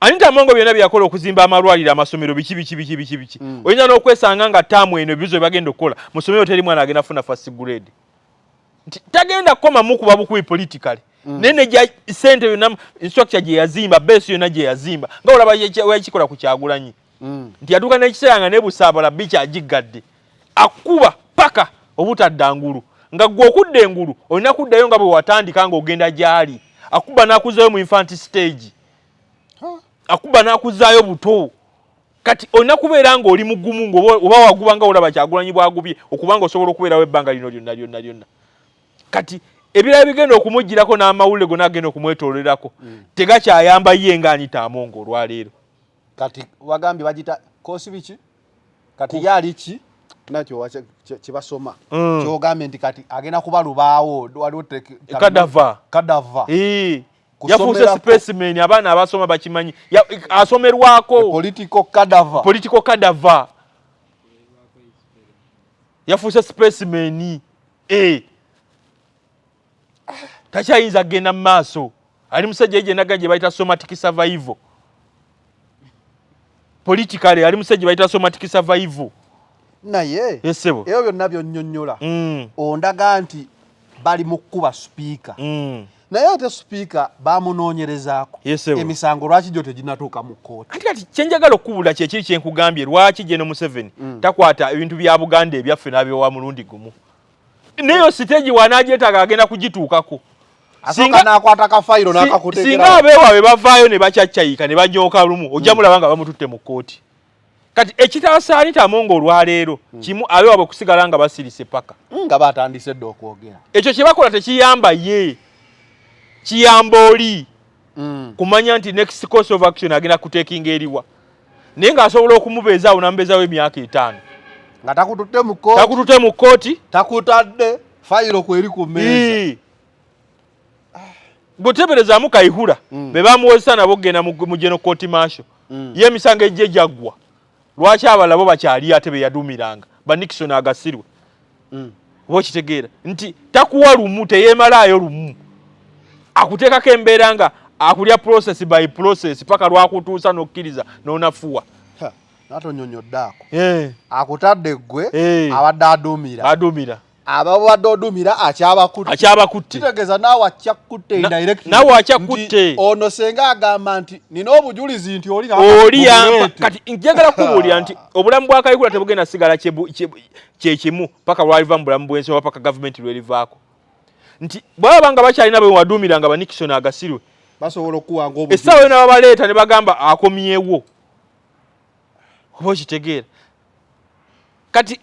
Anita Amongo byonna byeyakola okuzimba amalwaliro, amasomero, biki biki biki biki biki, oyinza n'okwesanga nga taamu eno ebibuzo byebagenda okukola mu ssomero teri mwana agenda kufuna first grade, nti tagenda kukomamu kuba bukubi politically, naye nejja sente yonna, structure gye yazimba, base yonna gye yazimba, nga olaba weyakikola ku Kyagulanyi, nti yatuuka n'ekiseera nga nebusaabala bikyagiggadde, akuba paka obutadda ngulu, nga gwe okudda engulu olina kuddayo nga bwe watandika ng'ogenda gy'ali. Akuba n'akuzaayo mu infant stage, akuba n'akuzaayo buto. Kati olina kubeera ng'oli mugumu, oba waguba nga olaba Kyagulanyi bwagubye, okubanga osobola okubeerawo ebbanga lino lyonna lyonna lyonna. Kati ebirala bigenda okumugirako n'amawulire gonna agenda okumwetoolerako tegakyayamba ye nga Anita Amongo olwaleero. Kati wagambye bagita koosi biki? Kati ye ali ki nakyo kyebasoma? Kyogambye nti kati agenda kuba lubaawo, waliwo Cadaver. Cadaver. Yafuuse specimen, abaana abasoma bakimanyi, asomerwako. Political cadaver. Political cadaver, yafuuse specimen. Takyayinza kugenda mu maaso. Ali musajja yejenaga gye bayita somatic survival. Politically ali musajja bayita somatic survival. Naye esebo, ebyo byonna byonnyonnyola, ondaga nti bali mu kkuba sipiika, naye ate sipiika bamunoonyerezaako emisango, lwaki gyo teginatuuka mu kkooti? Anti kati kyenjagala okukubula kyekiri kyenkugambye, lwaki General Museveni takwata ebintu bya Buganda ebyaffe n'abyowa mulundi gumu? Neyo stage wanagyetaaga agenda kugituukako. Asooka n'akwata ka fayiro n'akakuteekera. Singa abeewaabwe bavaayo ne bakyaccayika ne banyooka lumu, ojja mulaba nga bamututte mu kkooti. Kati ekitaasa Anita Amongo olwaleero kimu, abeewaabwe kusigala nga basirise paka Nga batandise dda okwogera. Ekyo kye bakola tekiyamba ye, kiyamba oli kumanya nti next course of action agenda kutekinga eriwa, naye ng'asobola okumubeezaawo n'amubeezaawo emyaka 5. Nga takututte mu kkooti. Takutute mu kkooti. Takutadde fayiro kweri ku mmeeza. Bw'oteberezaamu Kayihura, be bamuwozesa nabo okugenda mu general court martial, ye emisango ejje gyaggwa. Lwaki abalala bo bakyali ate be yaduumiranga, ba Nixon Agasirwe? Oba okitegeera nti takuwa lumu, teyeemalaayo lumu, akuteekako embeera nga akulya process by process paka lwakutuusa n'okkiriza n'onafuwa. Natonyonyodde ako. Akutadde ggwe abadde aduumira. Aduumira. Ababadde odumira akyabakutte. Akyabakutte. Kitegeeza naawe akyakutte indirectly. Naawe akyakutte. Nti ono senga agamba nti nina obujulizi nti oli oli yampa. Kati njagala kubuulira nti obulamu bwa Kayihura tebugenda sigala kyekimu paka lwaliva mu bulamu bw'ensi oba paka gavumenti lwerivaako, nti bwaba nga bakyalina bwe waduumira nga ba Nixon Agasirwe, basobola okuwanga obujulizi. Essaawa yona babaleeta ne bagamba akomyewo. Oba okitegeera? Kati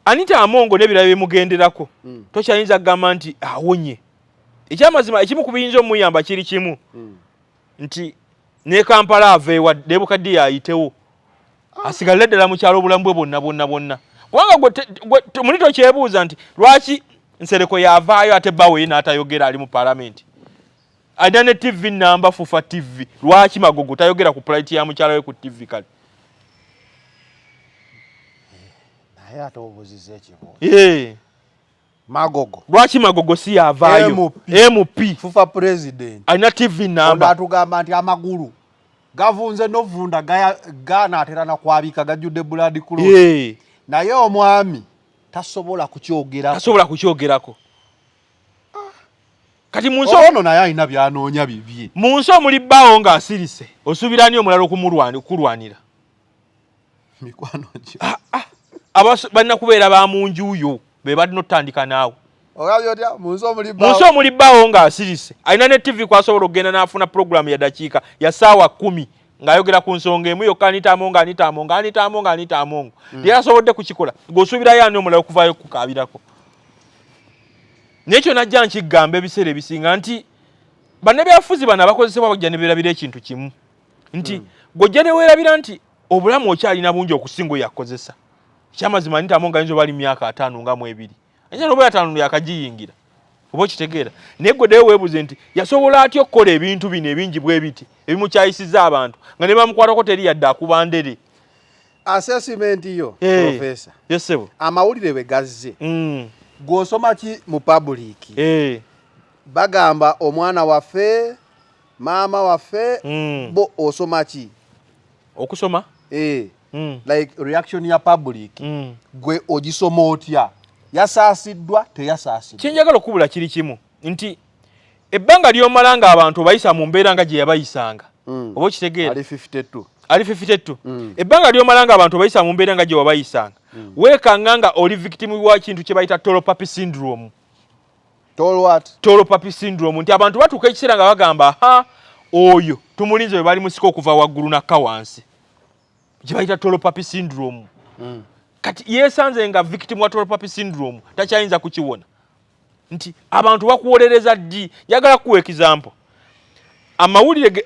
Anita Amongo n'ebirala bimugenderako, tokyayinza kugamba nti awonye. Ekyamazima, ekimu ku biyinza omuyamba kiri kimu, nti ne Kampala ava ewa Nebukaddiya ayitewo, asigalire ddala mu kyalo obulamu bwe bwonna bwonna bwonna. Kubanga gwe muli tokyebuuza nti lwaki Nsereko yavaayo ate bbaawe ye n'atayogera? Ali mu paalamenti, alina ne TV namba Fufa TV. Lwaki Magogo tayogera ku plight ya mukyala we ku TV? Kale. Naye ate obuuziza ekibuuzo. Magogo. Lwaki Magogo si yavaayo? MP. MP. Fufa president. Alina TV ono namba. Atugamba nti amagulu. Gavunze novunda, ganaatera nakwabika, gajjudde blood clot, naye omwami tasobola kukyogerako. Tasobola kukyogerako. Kati mu nsi ono naye alina byanoonya bibye. Mu nsi omuli bbaawo ng'asirise, osuubira ani omulala okulwanira? Mikwano gyo. Ah, ah. Balina kubeera ba mu nju yo, be balina otutandika naawe. Ogambye otya? Mu nsi omuli Mu nsi omuli bbaawo ng'asirise, alina ne TV kwasobola okugenda n'afuna puroguramu ya dakiika ya ssaawa 10 ng'ayogera ku nsonga emu yokka, Anita Amongo, Anita Amongo, Anita Amongo, Anita Amongo, teyasobodde kukikola, ng'osuubirayo ani omulala okuvaayo okukaabirako? Naye kyo najja nkigamba ebiseera ebisinga nti bannabyafuzi bano abakozesebwa bajja ne beerabira ekintu kimu nti gw'ojja ne weerabira nti obulamu okyalina bungi okusinga oyo akozesa. Ekyamazima, Anita Amongo ayinza oba ali myaka 52, ayinza noba 50 yakagiyingira, oba okitegeera? Naye gwe ddayo weebuze nti yasobola atya okukola ebintu bino ebingi bwe biti ebimukyayisiza abantu nga ne bamukwatako teri yadde akuba ndere? Assessment yo, professor. Yes, ssebo. Amawulire bwe gazze, gw'osoma ki mu public? Bagamba omwana waffe, maama waffe, bo osoma ki? Okusoma? Eh. Like reaction ya public, gwe ogisoma otya? Yasaasiddwa, teyasaasiddwa? Kyenjagala okubula kiri kimu nti ebbanga ly'omala nga abantu obayisa mu mbeera nga gye yabayisanga, oba okitegeera? Ali 52. Ali 52. Ebbanga ly'omala nga abantu obayisa mu mbeera nga gye wabayisanga, weekanga nga oli victim wa kintu kye bayita tall poppy syndrome. Tall what? Tall poppy syndrome, nti abantu batuuka ekiseera nga bagamba, ha, oyo tumulinze bwe bali musika okuva waggulu nakka wansi, gye bayita tall poppy syndrome. Kati yeesanze nga victim wa tall poppy syndrome, takyayinza kukiwona nti abantu bakuwolereza ddi. Njagala kuwa example. Amawulire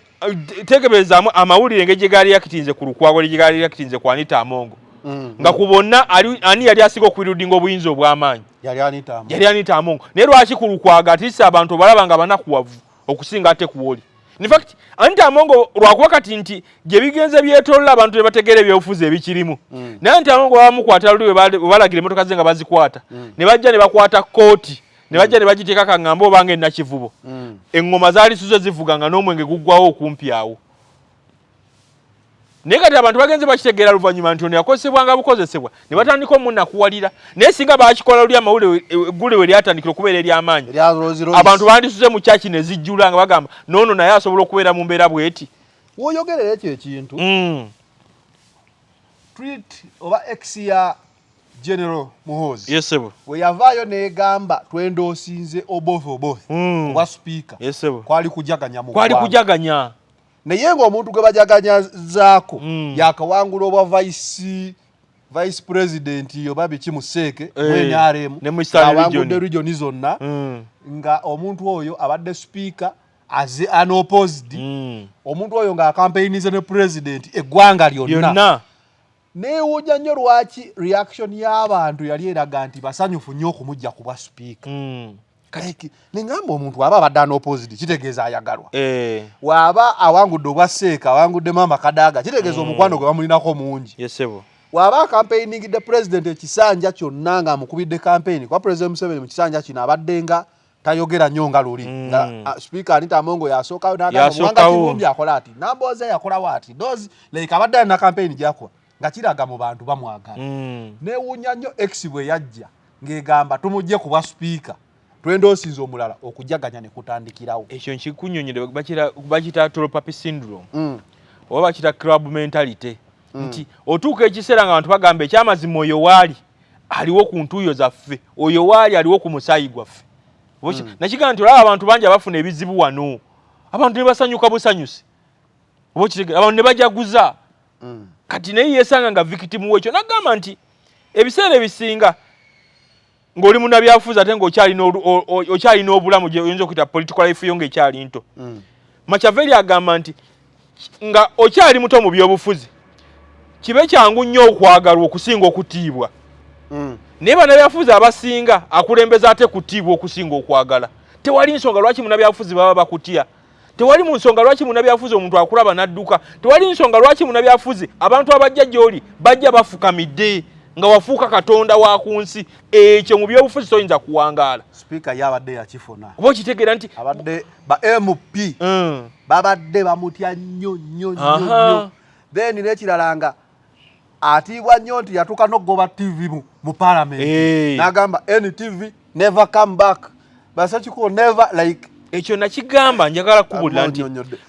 tegeberezaamu amawulire engeri gye gaali yakitinze ku Lukwago, gye gaali yakitinze ku Anita Amongo, nga ku bonna ani yali asinga okuwieldinga obuyinza obw'amaanyi? Yali Anita Amongo. Yali Anita Amongo. Naye lwaki ku Lukwago atiisa abantu obalaba nga banakuwavu okusinga ate kuwoli? In fact, Anita Amongo lwakuba kati nti gye bigenze byetolola abantu ne bategeera ebyobufuzi ebikirimu, naye Anita Amongo bamukwata luli bwe balagira emmotoka ze nga bazikwata, ne bajja ne bakwata kooti, ne bajja ne bagiteeka kaŋŋambe obanga enakivubo, eŋŋoma zaali suze zivuga nga n'omwenge guggwawo okumpi awo. Naye kati abantu bagenze bakitegeera luvannyuma nti ono yakozesebwanga bukozesebwa, ne batandika omunakuwalira. Naye singa bakikola luli amawulire eggule we lyatandikira okubeera ery'amaanyi, Erya Rolls Royce. abantu bandisuze mu kyaki ne zijjula nga bagamba noono naye asobola okubeera mu mbeera bw'eti. Woyogerera ekyo ekintu, tweet oba X ya General Muhoozi Yes, ssebo. bwe yavaayo n'egamba twendoosinze Oboth Oboth obwa sipiika, Yes, ssebo. kwali kujaganya mu Kwali ggwanga. Kujaganya. Naye ng'omuntu gwe bajaganyazaako yakawangula obwa vice president oba biki mu CEC, mu NRM, ne mu Eastern awangudde region. Region zonna, nga omuntu oyo abadde sipiika aze unopposed, omuntu oyo ng'akampeyinize ne president eggwanga lyonna, Lyonna. Neewuunya nnyo lwaki reaction y'abantu yali eraga nti basanyufu nnyo okumujja ku bwa sipiika. Like, neŋŋamba omuntu aba abadde unopposed kitegeeza ayagalwa, waaba awangudde obwa CEC, awangudde maama Kadaaga, kitegeeza omukwano gwe bamulinako mungi. Yes, ssebo. Waaba akampeyiningidde president ekisanja kyonna ng'amukubidde campaign, kuba President Museveni mu kisanja kino abadde nga tayogera nnyo nga luli, nga Speaker Anita Amongo yasookayo n'agamba Muwanga Yasookawo. Kivumbi akola ati, Nambooze yakolawo ati, those like abadde alina campaign gyakuba nga kiraga mu bantu bamwagala. Neewuunya nnyo X bwe yajja ng'egamba tumugye ku bwa sipiika, twendoosinze omulala, okujaganya ne kutandikirawo. Ekyo nkikunyonyere, bakiyita tall poppy syndrome oba bakiyita club mentality, nti otuuka ekiseera nga abantu bagamba ekyamazima oyo waali aliwo ku ntuuyo zaffe, oyo waali aliwo ku musaayi gwaffe. Nakigamba nti olaba abantu bangi abafuna ebizibu wano, abantu ne basanyuka busanyusi, oba okitegeera? Abantu ne bajaguza. Kati naye yeesanga nga victim wekyo. Nagamba nti ebiseera ebisinga ng'oli munnabyabufuzi ate ng'okyalina okyalina obulamu gye oyinza okuyita political life yo ng'ekyali nto. Machiavelli agamba nti nga okyali muto mu byobufuzi kibe kyangu nnyo okwagalwa okusinga okutiibwa. Naye bannabyabufuzi abasinga akulembeza ate kutiibwa okusinga okwagala. Tewali nsonga lwaki munnabyabufuzi baba bakutya, tewali mu nsonga lwaki munnabyabufuzi omuntu akulaba n'adduka, tewali nsonga lwaki munnabyabufuzi abantu abajja gy'oli bajja bafukamidde. Nga wafuuka katonda wa ku nsi. Ekyo mu byobufuzi toyinza kuwangaala. Sipiika ye abadde yakifuna. Oba okitegeera nti abadde ba MP babadde bamutya nnyo nnyo nnyo nnyo. Then n'ekirala nga atiibwa nnyo nti yatuuka n'okugoba TV mu parliament. N'agamba NTV never come back. Basakiko never like. Ekyo nakigamba, njagala kubulira nti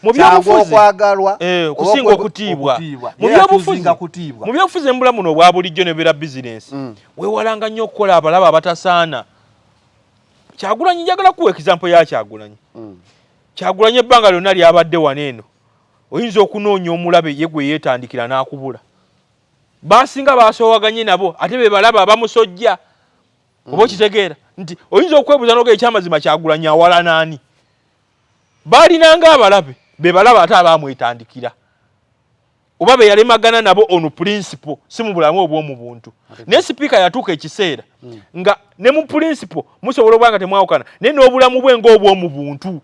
mu byobufuzi okwagalwa okusinga okutiibwa. Mu byobufuzi, mu byobufuzi embula muno obwa bulijjo ne beera bizinensi, weewalanga nnyo okukola abalaba abatasaana. Kyagulanyi, njagala kuwa example ya Kyagulanyi. Kyagulanyi ebbanga lyonna lyabadde wano eno, oyinza okunoonya omulabe ye gwe yeetandikira n'akubula. Basinga basoowaganye nabo, ate be balaba abamusojja. Oba okitegeera nti oyinza okwebuuza noga ekyamazima Kyagulanyi awala naani? Baalinanga abalabe be balaba ate abaamwetandikira oba be yalemagana nabo on principle, si mu bulamu obw'omu buntu. Naye sipiika yatuuka ekiseera nga ne mu principle musobola okuba nga temwawukana, naye n'obulamu bwe ng'obw'omu buntu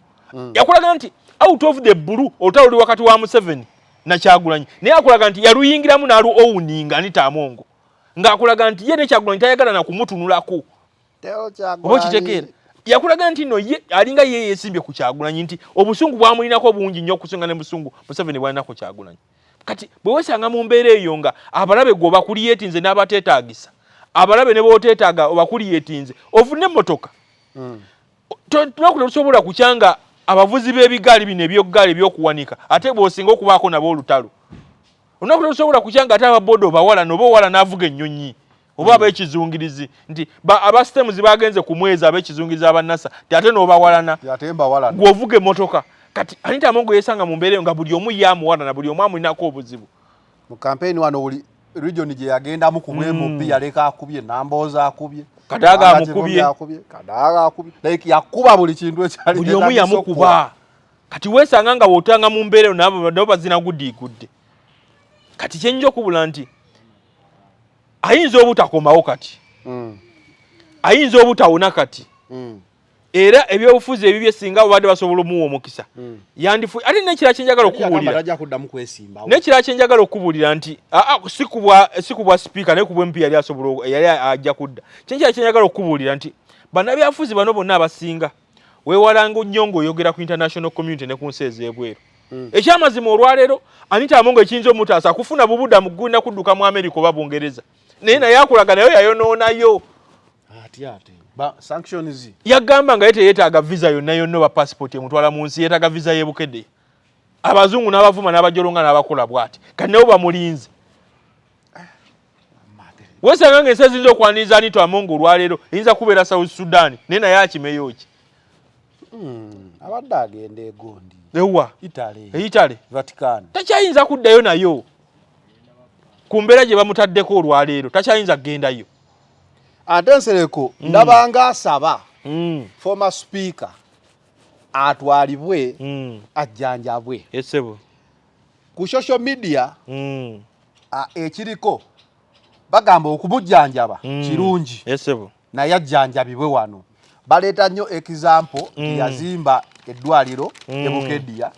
yakulaga nti out of the blue olutalo luli wakati wa Museveni na Kyagulanyi, naye akulaga nti yaluyingiramu n'alu owninga Anita Among, ng'akulaga nti ye ne Kyagulanyi tayagala na kumutunulako. Oba okitegeera, yakulaga nti no ye alinga ye yeesimbye ku Kyagulanyi, nti obusungu bwamulinako bungi nnyo okusinga ne busungu Museveni bwalina ku Kyagulanyi. Kati bwe weesanga mu mbeera eyo nga abalabe gwe obakuliyeetinze n'abateetaagisa, abalabe ne booteetaaga obakuliyeetinze, ovune emmotoka, lunaku telusobola kukyanga abavuzi b'ebigaali bino ebyogaali ebyokuwanika, ate bw'osinga okubaako nabo olutalo. Olunaku telusobola kukyanga ate ababoda obawala noba owala n'avuga ennyonyi oba ab'ekizungirizi nti aba stems bagenze ku mwezi, ab'ekizungirizi aba NASA, ti ate n'obawalana gw'ovuga emmotoka. Kati Anita Among yesanga mu mbeera eyo nga buli omu ye amuwalana, buli omu amulinako obuzibu. Mu campaign wano buli region gye yagendamu ku MP yaleka akubye Nambooze, akubye Kadaga, amukubye. Kadaga akubye, like yakuba buli kintu ekyali buli omu yamukuba. Kati weesanga nga wotanga mu mbeera eyo nabo nabo bazina gudiigudde. Kati kyenyinza okubula nti ayinza obutakomawo kati, ayinza obutawona kati. Era ebyobufuzi ebibye singa babadde basobola omuwa omukisa yandifu. Ate nekirala kyenjagala okubuulira, tajja kuddamu kwesimbawo. Nekirala kyenjagala okubuulira nti aa, si kubwa sipiika, naye kubwa MP yali asobola yali ajja kudda. Kyenkirala kyenjagala okubuulira nti bannabyabufuzi bano bonna abasinga weewalanga nnyo ng'oyogera ku international community ne ku nsi ez'ebweru. Ekyamazima olwaleero Anita Among ekiyinza omutaasa kufuna bubudamu gulina kudduka mu America oba Bungereza, naye naye akulaga nayo yayonoonayo. Ate ate ba sanctions. Yagamba nga ye teyeetaaga visa yonna yonna oba passport emutwala mu nsi, yeetaaga visa y'ebukedde. Abazungu n'abavuma n'abajolonga n'abakola bw'ati, kati nabo bamulinze. Wesanga ng'ensi eziyinza okwaniriza Anita Among olwaleero eyinza kubeera South Sudan, naye naye akimeyo ki? Abadde agenda egondi. Ewa? Italy. Italy. Vatican. Takyayinza kuddayo nayo ku mbeera gye bamutaddeko olwaleero, takyayinza kugendayo. Ate Nsereko ndabanga asaba former speaker atwalibwe ajjanjabwe. Esebo. Ku social media ekiriko bagamba okumujjanjaba kirungi, Esebo. naye ajjanjabibwe wano. Baleeta nnyo example yazimba eddwaliro e Bukedia,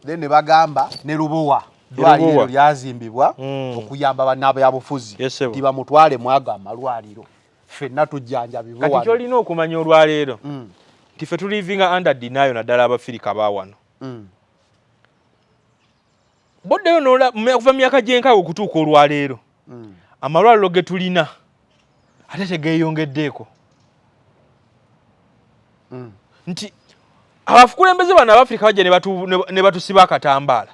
then ne bagamba ne Lubowa ddwaliro Lubowa. eryo lyazimbibwa okuyamba bannabyabufuzi. Yes, sir. Tibamutwale mwago amalwaliro, ffenna tujjanjabibwe Kati wano. kyolina okumanya olwaleero nti ffe tulivinga under denial, naddala Abafirika bawano. Boddeyo kuva mu myaka gy'enkaaga okutuuka olwaleero, amalwaliro ge tulina ate tegeeyongeddeeko. Nti abakulembeze bano Abafirika bajja ne batusiba akatambaala.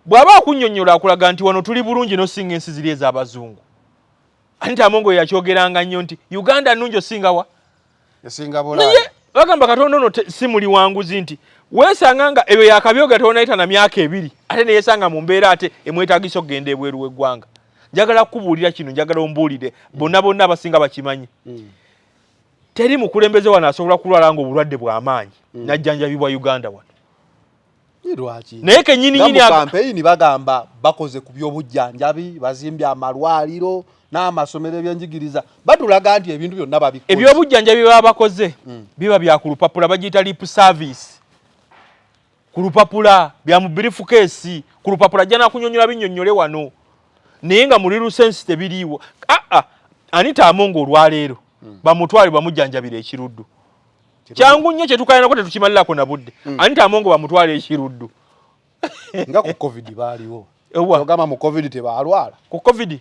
Bw'aba akunnyonnyola akulaga nti wano tuli bulungi n'osinga ensi ziri ez'abazungu. Anita Among yakyogeranga nnyo nti Uganda nnungi osinga wa? Esinga Bulaaya. Naye bagamba Katonda ono si muli wanguzi, nti weesanga nga ebyo yakabyoga tonayita na myaka 2, ate neyesanga mu mbeera ate emwetaagisa okugenda ebweru w'eggwanga. Njagala kukubuulira kino, njagala ombuulire, bonna bonna abasinga bakimanyi. Teri mukulembeze wano asobola kulwala nga obulwadde bw'amaanyi n'ajjanjabibwa Uganda wano. Lwaki? Naye kennyini Nga nyini mu kampeyini bagamba bakoze ku by'obujjanjabi, bazimbye amalwaliro n'amasomero, ebyenjigiriza, batulaga nti ebintu byonna babikoze. Ebyobujjanjabi baba bakoze biba bya ku lupapula, bagiyita lip service. Ku lupapula, bya mu briefcase, ku lupapula ajja nakunyonyola binnyonnyole wano, naye nga mu real sense tebiriiwo. Aa, Anita Amongo olwaleero bamutwale bamujjanjabira ekiruddu. Kyangu nnyo, kyetukayanako tetukimalirako na budde. Anita Amongo bamutwale ekiruddu. Nga ku COVID baaliwo. Ewa. Ogamba mu COVID tebalwala? Ku COVID,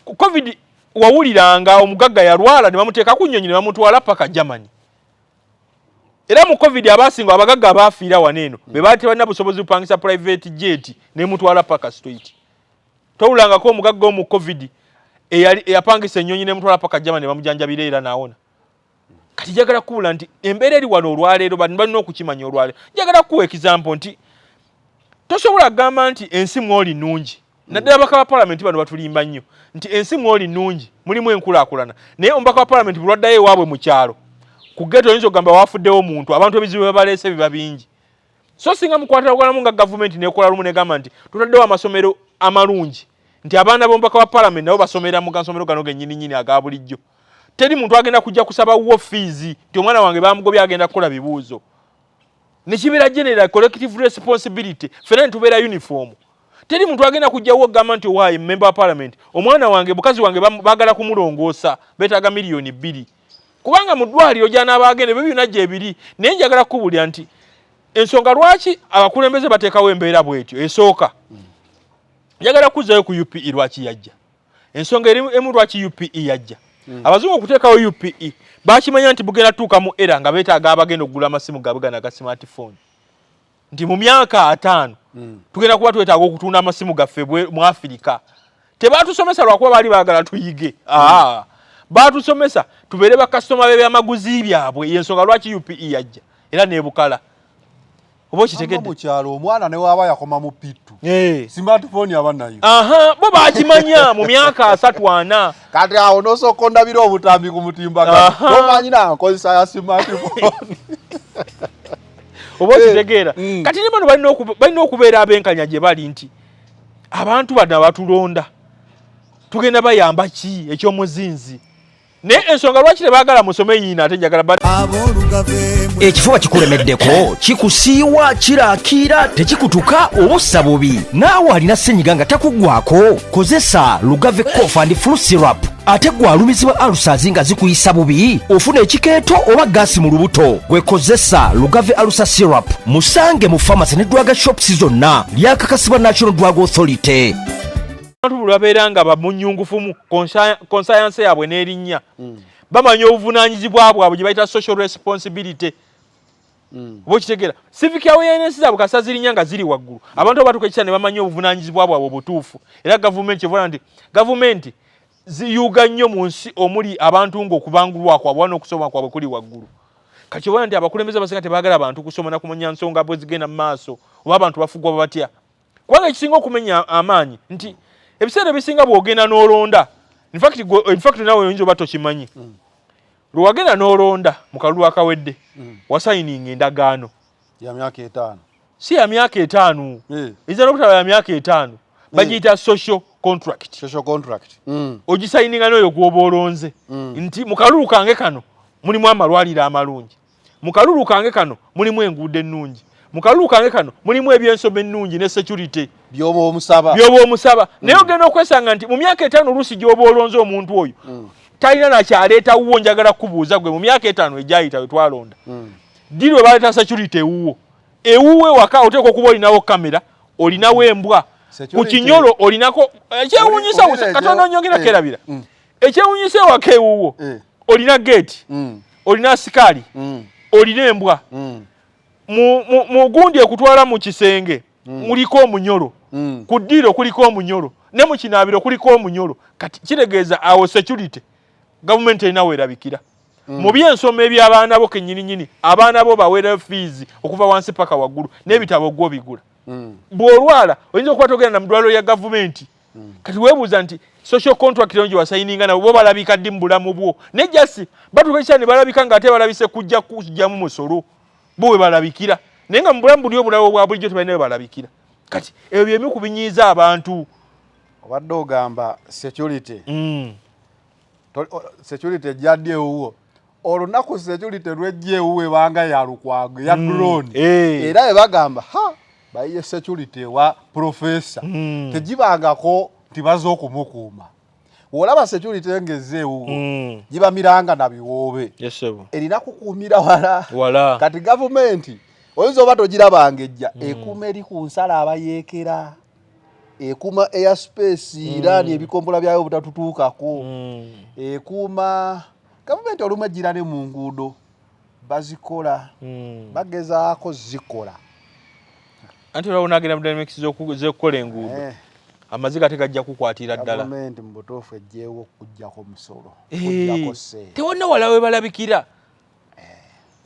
ku COVID wawuliranga omugagga yalwala ne bamuteeka ku nnyonyi ne bamutwala paka Germany. Era mu COVID abasinga abagagga abaafiira wano eno be baali tebalina busobozi bupangisa private jet nemutwala paka straight. Towulangako omugagga omu COVID eyali eyapangisa ennyonyi nemutwala paka Germany ne bamujanjabira era n'awona? Kati njagala kuwula nti embeera eri wano olwaleero, bano balina okukimanya. Olwaleero njagala kuwa example nti tosobola kugamba nti ensi mwoli nnungi, naddala ababaka ba palamenti bano batulimba nnyo nti ensi mwoli nnungi, mulimu enkulaakulana, naye omubaka wa palamenti bulwaddayo ewaabwe mu kyalo ku ghetto oyinza okugamba wafuddewo omuntu. Abantu ebizibu bye babaleese biba bingi. So singa mukwataganamu nga gavumenti nekola lumu negamba nti tutaddewo amasomero amalungi, nti abaana b'omubaka wa palamenti nabo basomera mu gasomero gano gennyini nnyini aga bulijjo, teri muntu agenda kujja kusaba wo fees nti omwana wange bamugobye agenda kukola bibuuzo. Nekibeera general collective responsibility, ffenna netubeera uniform. Teri muntu agenda kujjawo okugamba nti owaaye member wa parliament, omwana wange, mukazi wange baagala kumulongoosa, beetaaga 2 miliyoni, kubanga mu ddwaliro gy'anaaba agenda ebyo byonna gyebiri. Naye njagala kukubulira nti ensonga lwaki abakulembeze bateekawo embeera bwetyo, esooka, njagala kuzzayo ku UPE. Lwaki yajja? Ensonga eri emu lwaki UPE yajja. Abazungu okuteekawo UPE bakimanya nti bugenda tuuka mu era nga beetaaga abagenda okugula amasimu gaabwe gano aga smartphone, nti mu myaka 50 tugenda kuba twetaaga okutunda amasimu gaffe mu Afirika. Tebatusomesa lwakuba baali baagala tuyige. Aa, batusomesa tubeere bakasitoma b'ebyamaguzi byabwe. Yensonga lwaki UPE yajja era nebukala. Oba okitegedde? Mu kyalo omwana ne waaba yakoma mu P2, smartphone aba nayo. Aha, bo bakimanya mu myaka 34. Kati awo nosooka ondabira obutambi ku mutimbagano, tomanyi nankozesa ya smartphone. Oba okitegeera? Kati ne bano balina okubeera abenkanya gye bali nti abantu bano abatulonda tugenda bayamba ki ekyomuzinzi. Naye ensonga lwaki tebaagala musome yiina, ate njagala Ekifuba kikulemeddeko, kikusiiwa, kirakiira, tekikutuka oba ossa bubi, naawe alina senyiga nga takuggwako, kozesa Lugave Cough and Flu Syrup. Ate gwe alumizibwa ulcers nga zikuyisa bubi, ofuna ekikeeto oba gaasi mu lubuto, gwe kozesa Lugave Ulcer Syrup. Musange mu pharmacy ne drug shops zonna. Lyakakasibwa National Drug Authority. Abantu buli babeera nga bamunyungufumu, conscience yaabwe n'erinnya, bamanya obuvunaanyizibwa bwabwe gye bayita social responsibility. Oba okitegeera? Civic awareness zaabwe kasa zirinnya nga ziri waggulu. Abantu abo batuuka ekisa ne bamanya obuvunaanyizibwa bwabwe obutuufu. Era gavumenti kyeva nti gavumenti ziyuuga nnyo mu nsi omuli abantu ng'okubangulwa kwabwe n'okusoma kwabwe kuli waggulu. Kati obona nti abakulembeze abasinga tebaagala bantu kusoma na kumanya nsonga bwe zigenda mu maaso oba abantu bafugwa batya, kubanga ekisinga okumenya amaanyi nti ebiseera ebisinga bw'ogenda n'olonda, in fact nawe oyinza oba tokimanyi, lwe wagenda n'olonda mu kalulu akawedde, wasayininga endagaano. Ya myaka 5. Si ya myaka 5. Eyinza n'obutaba ya myaka 5. Bagiyita social contract. Social contract. Ogisayininga n'oyo gw'oba olonze nti mu kalulu kange kano mulimu amalwaliro amalungi, mu kalulu kange kano mulimu enguudo ennungi, mu kalulu kange kano mulimu ebyensoma ennungi ne security. Byoba omusaba. Byoba omusaba. Naye ogenda okwesanga nti mu myaka 5 oluusi gy'oba olonze omuntu oyo talina nakyaleeta wuwo. Njagala kubuuza gwe, mu myaka 5 egyayita we twalonda, ddi lwe baleeta security ewuwo? Ewuwe waka oteekwa okuba olinawo kamera, olinawo embwa ku kinyolo olinako. Ekyewuunyisa, katono nyongera kerabira, ekyewuunyisa ewaka ewuwo olina geeti, olina asikaali, olina embwa, mu gundi ekutwala mu kisenge muliko omunyolo, ku ddiiro kuliko omunyolo, ne mu kinaabiro kuliko omunyolo. Kati kitegeeza awo security gavumenti erina weerabikira. Mu byensoma eby'abaana bo kennyininyini, abaana bo baweerayo fees okuva wansi paka waggulu, n'ebitabo gwo bigula. Bw'olwala oyinza okuba togenda na mu ddwaliro lya gavumenti. Kati weebuuza nti social contract eno gye wasayininga nabo, bo balabika ddi mu bulamu bwo? Ne jasi batuuka ekiseera ne balabika ng'ate balabise kujja kujjamu musolo, bo we balabikira, naye nga mu bulamu buli obulala obwa bulijjo tebalina we balabikira. Kati ebyo byemu ku binyiiza abantu. Obadde ogamba security. Security ejja ddi ewuwo? Olunaku security lwejja ewuwo ebanga ya Lukwago ya drone. Era bwe bagamba ha bayiye security ewa professor, tegibangako nti baze okumukuuma. Olaba security ngezze ewuwo, giba miranga na biwoobe. Yes, sebo. Erina kukuumira wala. Wala. Kati gavumenti oyinza oba togirabanga ejja, ekuuma eri ku nsala abayeekera, ekuuma airspace Iran ebikompola byayo obutatutuukako. Ekuuma gavumenti olumu ejjira ne mu nguudo bazikola, bagezaako zikola. Anti olaba onaagenda mu dynamics z'okukola enguudo, amaziga tegajja kukwatira ddala. Gavumenti mu butuufu ejjeewo okuggyako musolo, okuggyako ssente. Tewonna wala we balabikira.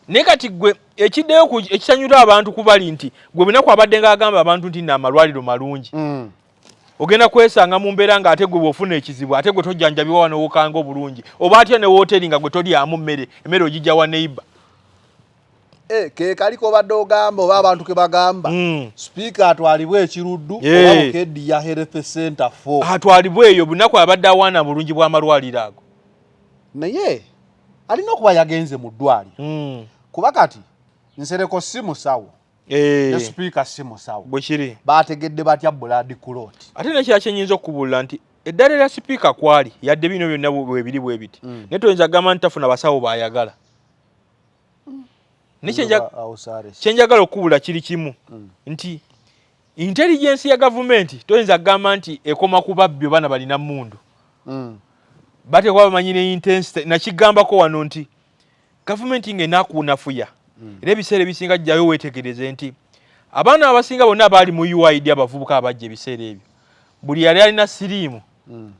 Naye kati gwe ekiddeyo ekisanyula abantu kubali nti gwe bunaku abadde ng'agamba abantu nti nno amalwaliro malungi, ogenda kwesanga mu mbeera ng'ate gwe bw'ofuna ekizibu, ate gwe tojjanjabibwa wano wokanga obulungi, oba atya ne wooteri nga gwe tolyamu mmere, emmere ogijja wa neighbor. Eh, ke kaliko obadde ogamba oba abantu ke bagamba, sipiika atwalibwe ekiruddu oba Bukedea Health Center 4. Atwalibwe eyo, bunaku abadde awaana bulungi bw'amalwaliro ago. Naye alina okuba yagenze mu ddwaliro, kuba kati Nsereko si musawo ne sipiika si musawo. Bwe kiri. Bategedde batya blood clot? Ate nekirala kyenyinza okubuulira nti eddala erya sipiika kwali yadde bino byonna bwebiri bwe biti, naye toyinza kugamba nti tafuna basawo bayagala. Naye House arrest. Kyenjagala okukubula kiri kimu nti intelligence ya gavumenti toyinza kugamba nti ekoma ku babbi oba nabalina mundu. Bateekwa bamanyi ne intensity. Nakigambako wano nti gavumenti ng'enaakunafuya, era ebiseera ebisinga jjayo weetegereze nti abaana abasinga bonna abaali mu UID, abavubuka abajja ebiseera ebyo, buli yali alina siriimu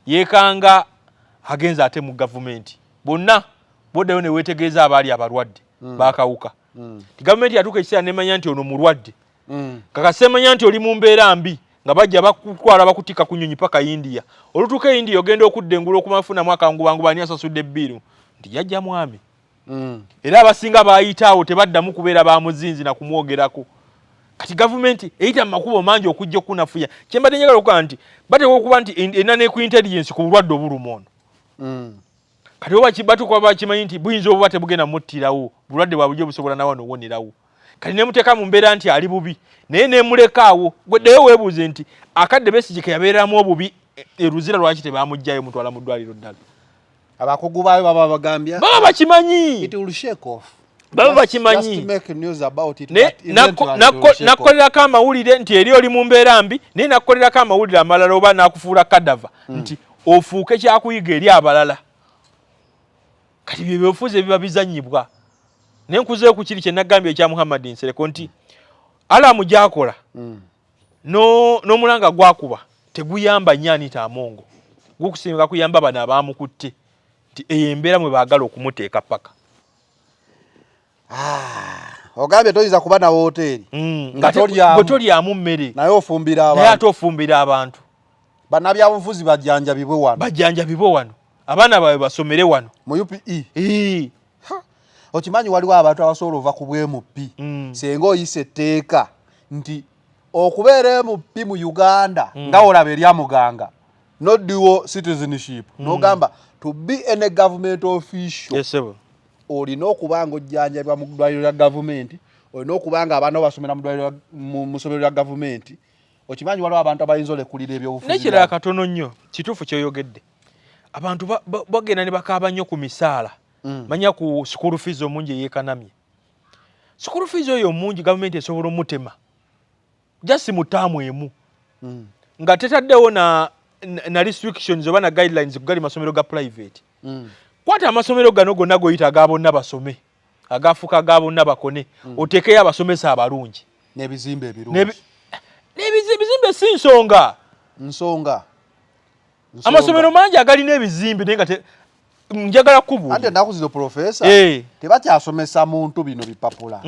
yeekanga agenza ate mu gavumenti. Bonna boddayo ne weetegereza abaali abalwadde bakawuka. Ti gavumenti yatuuka ekiseera nemanya nti ono mulwadde. Kakasemanya nti oli mu mbeera mbi nga bajja bakutwala bakutikka ku nnyonyi paka India. Olutuuka e India ogenda okudda engulu okumafunamu akangubanguba, ani asasudde ebbiiru nti yajja mwami. Era abasinga bayita awo tebaddamu kubeera bamuzinzi na kumwogerako. Kati gavumenti eyita mu makubo mangi okujja okunafuya. Kyembadde njagala okugaa nti bateekwa okuba nti erina ne ku intelligence ku bulwadde obuluma ono. Kati oba batuuka bakimanyi nti buyinza obuba tebugenda muttirawo, bulwadde bwa bulijjo busobola nawa nowonerawo. Kati nemuteeka mu mbeera nti ali bubi, naye nemuleka awo. Gwe ddayo weebuuze nti akadde Besigye ke yabeereramu obubi e Luzira, lwaki tebamuggyayo mutwala mu ddwaliro ddala? Abakugu baayo baba bagambye baba bakimanyi. It will shake off. Baba bakimanyi. Just make news about it, naye but eventually it will shake off. Nakukolerako amawulire nti eri oli mu mbeera mbi, naye nakukolerako amawulire amalala oba nakufuula cadaver nti ofuuke kyakuyiga eri abalala. Kati bye byofuuzi ebiba bizannyibwa. Naye nkuzeeyo ku kiri kye nagambye ekya Muhammad Nsereko nti alamu gy'akola n'omulanga gwakuba teguyamba nnyo Anita Amongo, gukusinga kuyamba bano abaamukutte nti eyo embeera mwe baagala okumuteeka paka. Ogambye toyinza kuba na woteeri nga tolyamu. Gwe tolyamu mmere naye ofumbira naye abantu. Ate ofumbira abantu. Bannabyabufuzi bajjanjabibwe wano. Bajjanjabibwe wano, abaana baabwe basomere wano. Mu UPE. Okimanyi waliwo abantu abasobola ova ku bwa MP, senga oyisa etteeka nti okubeera MP mu Uganda nga olaba erya muganga no dual citizenship, n'ogamba to be any government official Yes, sir. olina okuba nga ojjanjabibwa mu ddwaliro lya gavumenti, olina okuba nga abaana bo basomera mu ddwaliro mu ssomero lya gavumenti. Okimanyi waliwo abantu abayinza olekulira ebyobufuzi Nekirala byabwe. Katono nnyo, kituufu kyoyogedde. Abantu bagenda ne bakaaba nnyo ku misaala, manya ku school fees omungi eyeekanamye. School fees oyo omungi gavumenti esobola omutema just mu ttaamu emu nga tetaddewo na restrictions oba na guidelines ku gali masomero ga private. Kwata amasomero gano gonna goyita aga bonna basome, agafuuka aga bonna bakone, oteekeyo abasomesa abalungi n'ebizimbe ebirungi. N'ebizimbe si nsonga. Nsonga. Nsonga. Amasomero mangi agalina ebizimbe naye nga njagala kubuulira. Anti ennaku zino profesa tebakyasomesa muntu bino bipapula.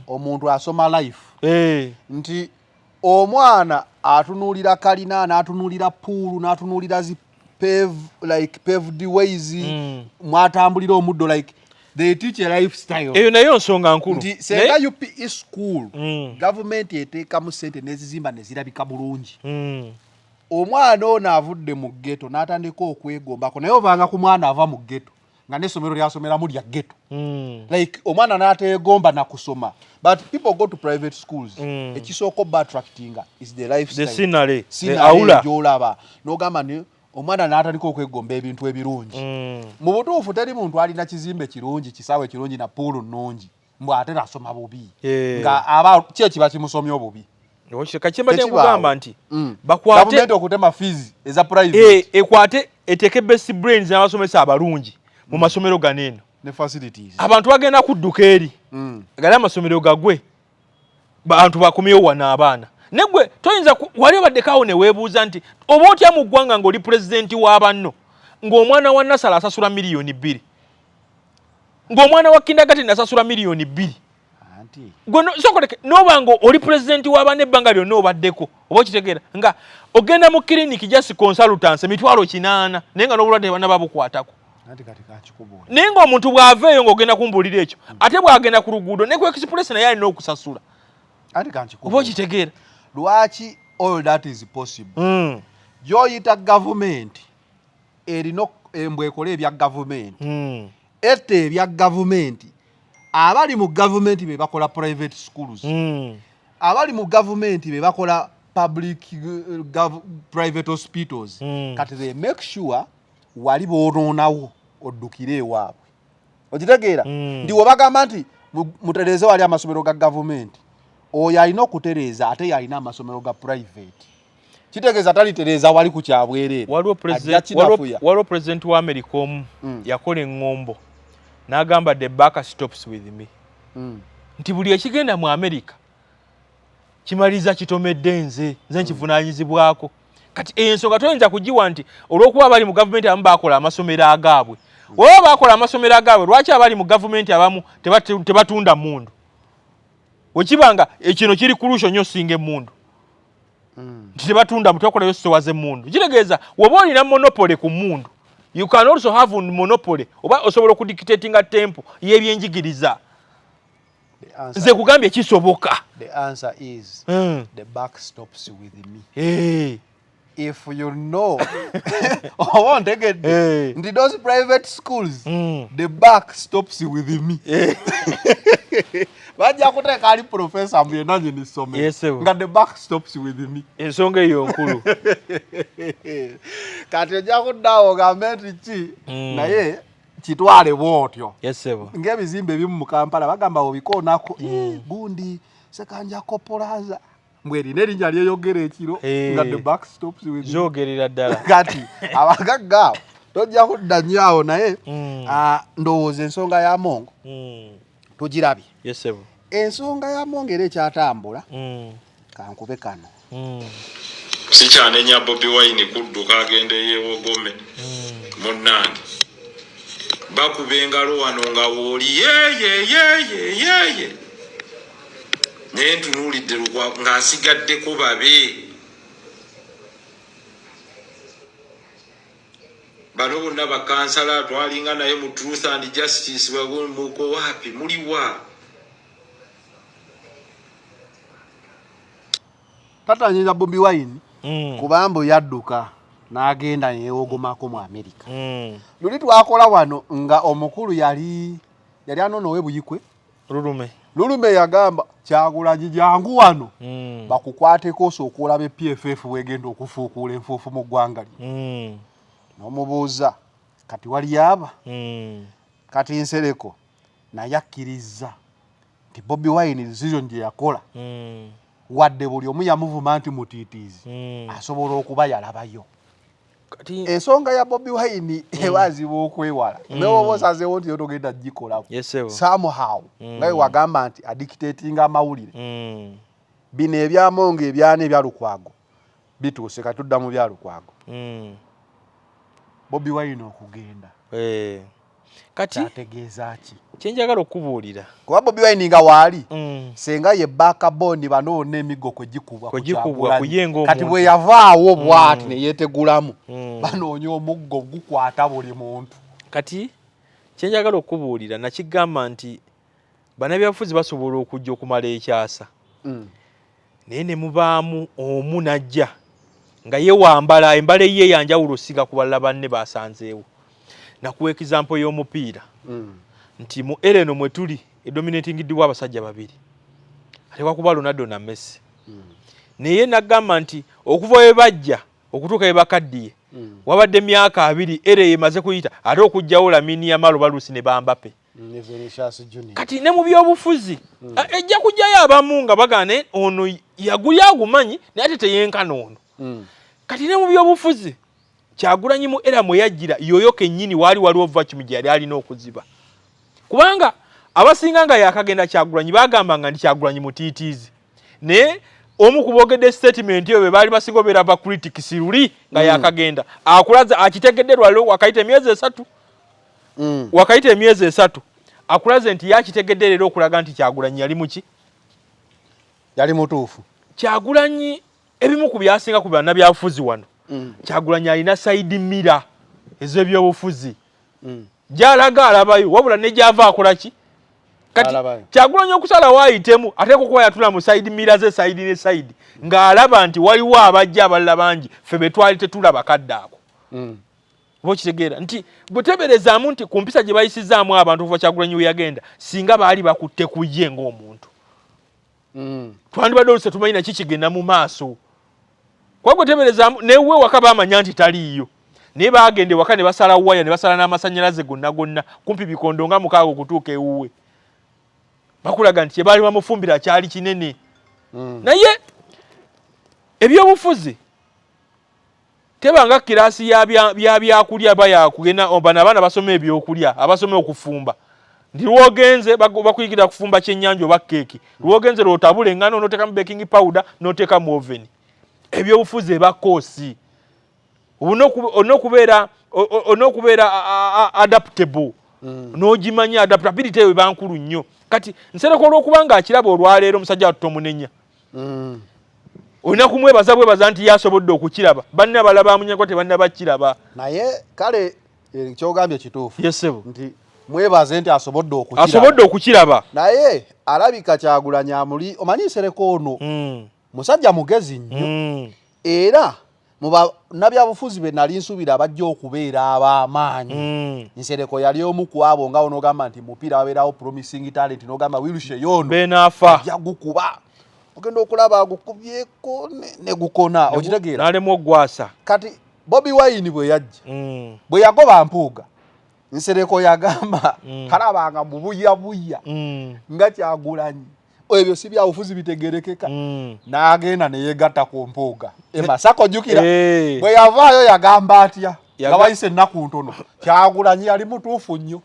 Omuntu asoma life. Nti omwana atunuulira kalina, n'atunuulira pool, n'atunuulira zi pave, like paved ways mwatambulira omuddo, like they teach a lifestyle. Eyo nayo nsonga nkulu. Nti senga UPE school gavumenti eteekamu sente n'ezizimba ne zirabika bulungi, omwana ono avudde mu ghetto n'atandika okwegombako, naye ovanga ku mwana ava mu ghetto nga n'essomero lyasomeramu lya ghetto, like omwana n'ateegomba na kusoma. But people go to private schools, ekisooka oba attractinga is the lifestyle. The scenery, the Scenery aura. Gy'olaba n'ogamba ni Omwana n'atandika okwegomba ebintu ebirungi. Mu butuufu teri muntu alina kizimbe kirungi, kisaawe kirungi na pool nnungi, mbw ate nasoma bubi. Nga aba ki ekiba kimusomye obubi? Kakyembadde nkugamba nti bakwate gavumenti okutema fees eza private, ekwate eteeke best brains n'abasomesa abalungi mu masomero gano eno ne facilities. Abantu bagenda kudduka eri gali amasomero gagwe, bantu bakomyewo wano abaana. Negwe toyinza wali obaddeko awo ne weebuuza nti oba otya mu ggwanga ng'oli pulezidenti wa banno, ng'omwana wa nursery asasula 2 miliyoni, ng'omwana wa kindergarten asasula 2 miliyoni? Anti Gwe sokoleke noba nga oli pulezidenti w'abaana ebbanga lyonna obaddeko, oba okitegeera nga ogenda mu kiriniki just consultance 800,000, naye nga n'obulwadde bana babukwatako. Anti kati kakikubuula. Naye ng'omuntu bw'ava eyo ng'ogenda kumbuulira ekyo, ate bw'agenda ku luguudo ne ku express naye alina okusasula. Anti Oba kankikubuula. okitegeera? Lwaki all that is possible? Gy'oyita gavumenti erina embwa ekola ebya gavumenti, etta ebya gavumenti. Abali mu gavumenti be bakola private schools, abali mu gavumenti be bakola public private hospitals. Kati they make sure wali boonoonawo oddukire ewaabwe. Okitegeera nti webagamba nti mutereeze wali amasomero ga gavumenti, oyo alina okutereeza ate yalina amasomero ga private, kitegeeza talitereeza wali ku kyabwereere. Waliwo Ajja kinafuya. Waliwo president wa America omu yakola eŋŋombo n'agamba, "The buck stops with me," nti buli ekigenda mu America kimaliriza kitomedde nze, nze nkivunaanyizibwako. Kati ensonga toyinza kugiwa nti olw'okuba abali mu gavumenti abamu bakola amasomero agaabwe. Oba bakola amasomero agaabwe, lwaki abali mu gavumenti abamu tebatunda mundu? Wekibanga ekino kiri crucial nnyo osinga emmundu, nti tebatunda, tebakolayo sitowa z'emmundu, kitegeeza woba olina monopoly ku mmundu, you can also have monopoly oba osobola okudictatinga tempo y'ebyenjigiriza. The answer, Nze kugambye kisoboka. The answer is the buck stops with me. If you know, oba ontegedde nti those private schools, the buck stops with me. Bajja kuteeka ali professor mbu yenna nyini ssomero Yes, sir. nga the buck stops with me. Ensonga eyo nkulu. Kati ojja kuddaawo ogambe nti ki, naye kitwale bwotyo. Yes, sir. Ng'ebizimbe ebimu mu Kampala bagamba obikoonako, gundi Sekanjako Plaza, mbwe erina erinnya lyeyogera ekiro nga the buck stops with me. Zoogerera ddala. Kati abagagga abo tojja kudda nnyo awo, naye ndowooza ensonga ya Mongo tugirabye. Yes, sir. Ensonga ya Mongo era ekyatambula. Kankube kano. Sikyanenya Bobi Wine kudduka agenda eyewogome. Munnange, bakuba engalo wano nga wooli yeyeyeyeyeye, naye ntunuulidde Lukwago ng'asigaddeko babe bano bonna bakansala twalinga naye mu Truth and Justice. Muko waapi? Muliwa? Tatanyiza Bobi Wine kubamba yadduka n'agenda neyewogomako mu Amerika. Luli twakola wano nga omukulu yali anono we Buyikwe. Lulume. Lulume yagamba Kyagulanyi, jangu wano bakukwateko osooka olabe PFF bwegenda okufuukuula enfuufu mu ggwanga lyo. N'omubuuza kati wali aba kati Nsereko naye akkiriza nti Bobi Wine decision gye yakola, wadde buli omu yamuvuma nti mutiitiizi, asobola okuba yalabayo. Kati ensonga ya Bobi Wine ebazibu okwewala, newoba osazeewo nti yo togenda gikolako, Yes, sir. somehow nga we wagamba nti adictatinga amawulire. Bino ebyamongo ebyana ebya Lukwago bituuse, kati tudda mu bya Lukwago. Bobi Wine okugenda Kati kyategeeza ki? Kyenjagala okubuulira, Kuba Bobi Wine nga waali, senga ye backbone, bano bonna emiggo kwe gikubwa ku Kwe gikubwa, Kyagulanyi. ku ye ng'omuntu. Kati bwe yavaawo bw'ati ne yeetegulamu, banoonya omuggo gukwata buli muntu. Kati kyenjagala okubuulira, nakigamba nti bannabyabufuzi basobola okujja okumala ekyasa, naye ne mubaamu omu najja nga ye wambala embala ye yanjawulo osiga ku balala banne basanzeewo. Nakuwa example y'omupiira nti mu era eno mwe tuli edominatingiddibwa abasajja babiri, atekwa kuba Ronaldo na Messi. Naye nagamba nti okuva we bajja okutuuka we bakaddiye. Wabadde myaka 2 era emaze kuyita, ate okugjawo Lamine Yamal balusi ne ba Mbappe. Ne Vinicius Junior. Kati ne mu byobufuzi ejja kujjayo abamu nga bagane ono yaguli agumanyi, naye ate teyenkana ono. Kati ne mu byobufuzi, Kyagulanyi mu era mwe yajjira yoyo kennyini waali waliwo vacuum gye yali alina okuziba, kubanga abasinga nga yakagenda Kyagulanyi bagambanga nti Kyagulanyi mutiitiizi, naye omu ku boogedde statement eyo be baali basinga obeera ba critics luli nga yakagenda akulaza akitegedde lwaliro wakayita emyezi 3. Wakayita emyezi 3 akulaze nti yakitegedde leero okulaga nti Kyagulanyi yali muki? Yali mutuufu. Kyagulanyi ebimu ku byasinga ku bannabyabufuzi wano, Kyagulanyi alina side mirror ez'ebyobufuzi gyalaga alabayo, wabula ne gyava akola ki kati? Alabayo. Kyagulanyi okusalawo ayitemu ateeka okuba yatula mu side mirror ze, side ne side, ng'alaba nti waliwo abajja abalala bangi ffe be twali tetulaba kadde ako. Oba okitegeera nti bweteberezaamu nti ku mpisa gye bayisizaamu abantu okuva Kyagulanyi we yagenda, singa baali bakutte ku ye ng'omuntu, twandibadde olusi tetumanyi naki kigenda mu maaso, kuba gweteberezaamu newe waka bamanya nti taliiyo, naye bagenda ewaka ne basala waya ne basala n'amasannyalaze gonna gonna kumpi bikondo nga 6 okutuuka ewuwe, bakulaga nti kyebaali bamufumbira kyali kinene. Naye ebyobufuzi tebanga kirasi ya byakulya ba yakugenda, bano abaana basoma ebyokulya, abasoma okufumba, nti lwogenze bakuyigira kufumba kyennyanja oba keeki, lwogenze lwotabula engano noteekamu baking powder noteeka mu oven. Ebyobufuzi eba course, olina okubeera adaptable, n'ogimanya adaptability eyo eba nkulu nnyo. Kati Nsereko olw'okuba nga akiraba olwaleero, omusajja wattu tomunenya. Olina kumwebaza bwebaza nti yasobodde okukiraba, banne abalala bamunyagwa tebannabakiraba. Naye kale kyogambye kituufu. Yes ssebo. Nti mwebaze nti asobodde okukiraba. Asobodde okukiraba. Naye alabika Kyagulanyi amuli omanyi Nsereko ono musajja mugezi nnyo, era mu bannabyabufuzi be nali nsuubira abajja okubeera ab'amaanyi, Nsereko yali omu ku abo nga onogamba nti mupiira wabeerawo promising talent, n'ogamba Wilshere yono Benaafa ajja gukuba, ogenda okulaba agukubyeko ne gukona, okitegeera? N'alemu ogwasa. Kati Bobi Wine bwe yajja, bwe yagoba Mpuuga, Nsereko yagamba talabanga mubuyabuya nga Kyagulanyi, ebyo si byabufuzi bitegerekeka. N'agenda neyegatta ku Mpuuga e Masaka, ojjukira? Eh. Bwe yavaayo yagamba atya? Nga wayise ennaku ntono, Kyagulanyi yali mutuufu nnyo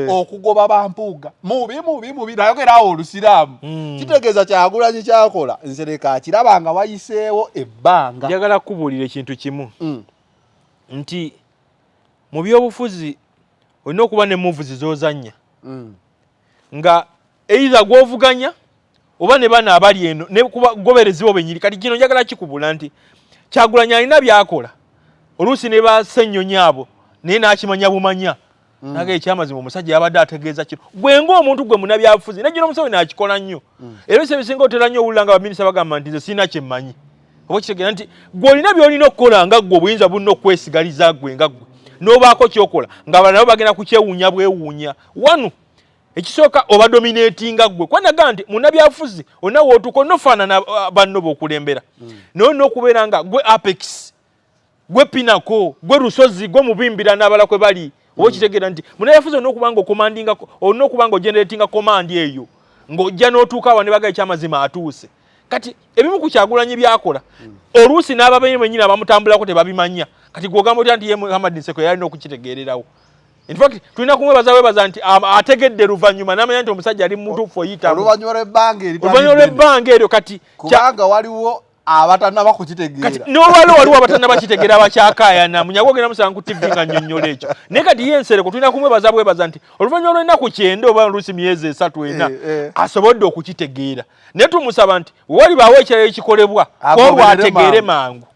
okugoba bampuuga, mubi mubi mubi, nayogerawo olusiraamu. Kitegeeza Kyagulanyi kyakola Nsereko akiraba nga wayiseewo ebbanga. Njagala kukubuulira ekintu kimu, nti mu byobufuzi olina okuba ne moves z'ozannya nga either gw'ovuganya oba ne bano abali eno ne kubagoberezi bo bennyini. Kati kino njagala kikubula nti Kyagulanyi alina by'akola oluusi ne basennyonyi abo, naye n'akimanya bumanya naga ekyamazima omusajja yabadde ategeeza kino. Gwe ng'omuntu, gwe munabyabufuzi, ne gino Museveni akikola nnyo, era ebisa ebisinga otera nnyo owulira nga baminisita bagamba nti nze sirina kye mmanyi. Oba okitegeera nti gwe olina by'olina okukola nga gwe, obuyinza bulina okwesigaliza gwe nga gwe, n'obaako kyokola nga abalala nabo bagenda kukyewuunya bwewuunya. Wano ekisooka oba dominatinga gwe kwanaga nti munabyabufuzi olina wootuuka olina ofaanana banno b'okulembera, naye olina okubeera nga gwe apex, gwe pinnacle, gwe lusozi, gwe mubimbira n'abala kwe bali. Oba okitegeera nti munabyabufuzi olina okuba nga ocommandinga, olina okuba nga ogeneratinga command eyo ng'ojja n'otuuka awo ne baga ekyamazima atuuse. Kati ebimu ku Kyagulanyi byakola oluusi n'ababenyi bennyini abamutambulako tebabimanya. Kati gw'ogamba otya nti ye Muhammad Nseko yalina okukitegeererawo? In fact tulina kumwebaza webaza nti ategedde luvannyuma n'amanya nti omusajja ali mutuufu oyitamu. Oluvannyuma lw'ebbanga eritali oluvannyuma ddene. Lw'ebbanga eryo kati kubanga waliwo abatannaba kukitegeera. Kati n'olwaliro waliwo abatannaba kitegeera abakyakaayana, munyago ogenda musanga ku TV nga nnyonnyola ekyo. Naye kati ye Nsereko tulina kumwebaza bwebaza nti oluvannyuma lw'ennaku 90 oba oluusi myezi 3, 4, asobodde okukitegeera. Naye tumusaba nti walibaawo ekirala ekikolebwa Agoberere kwolwo ategeere mangu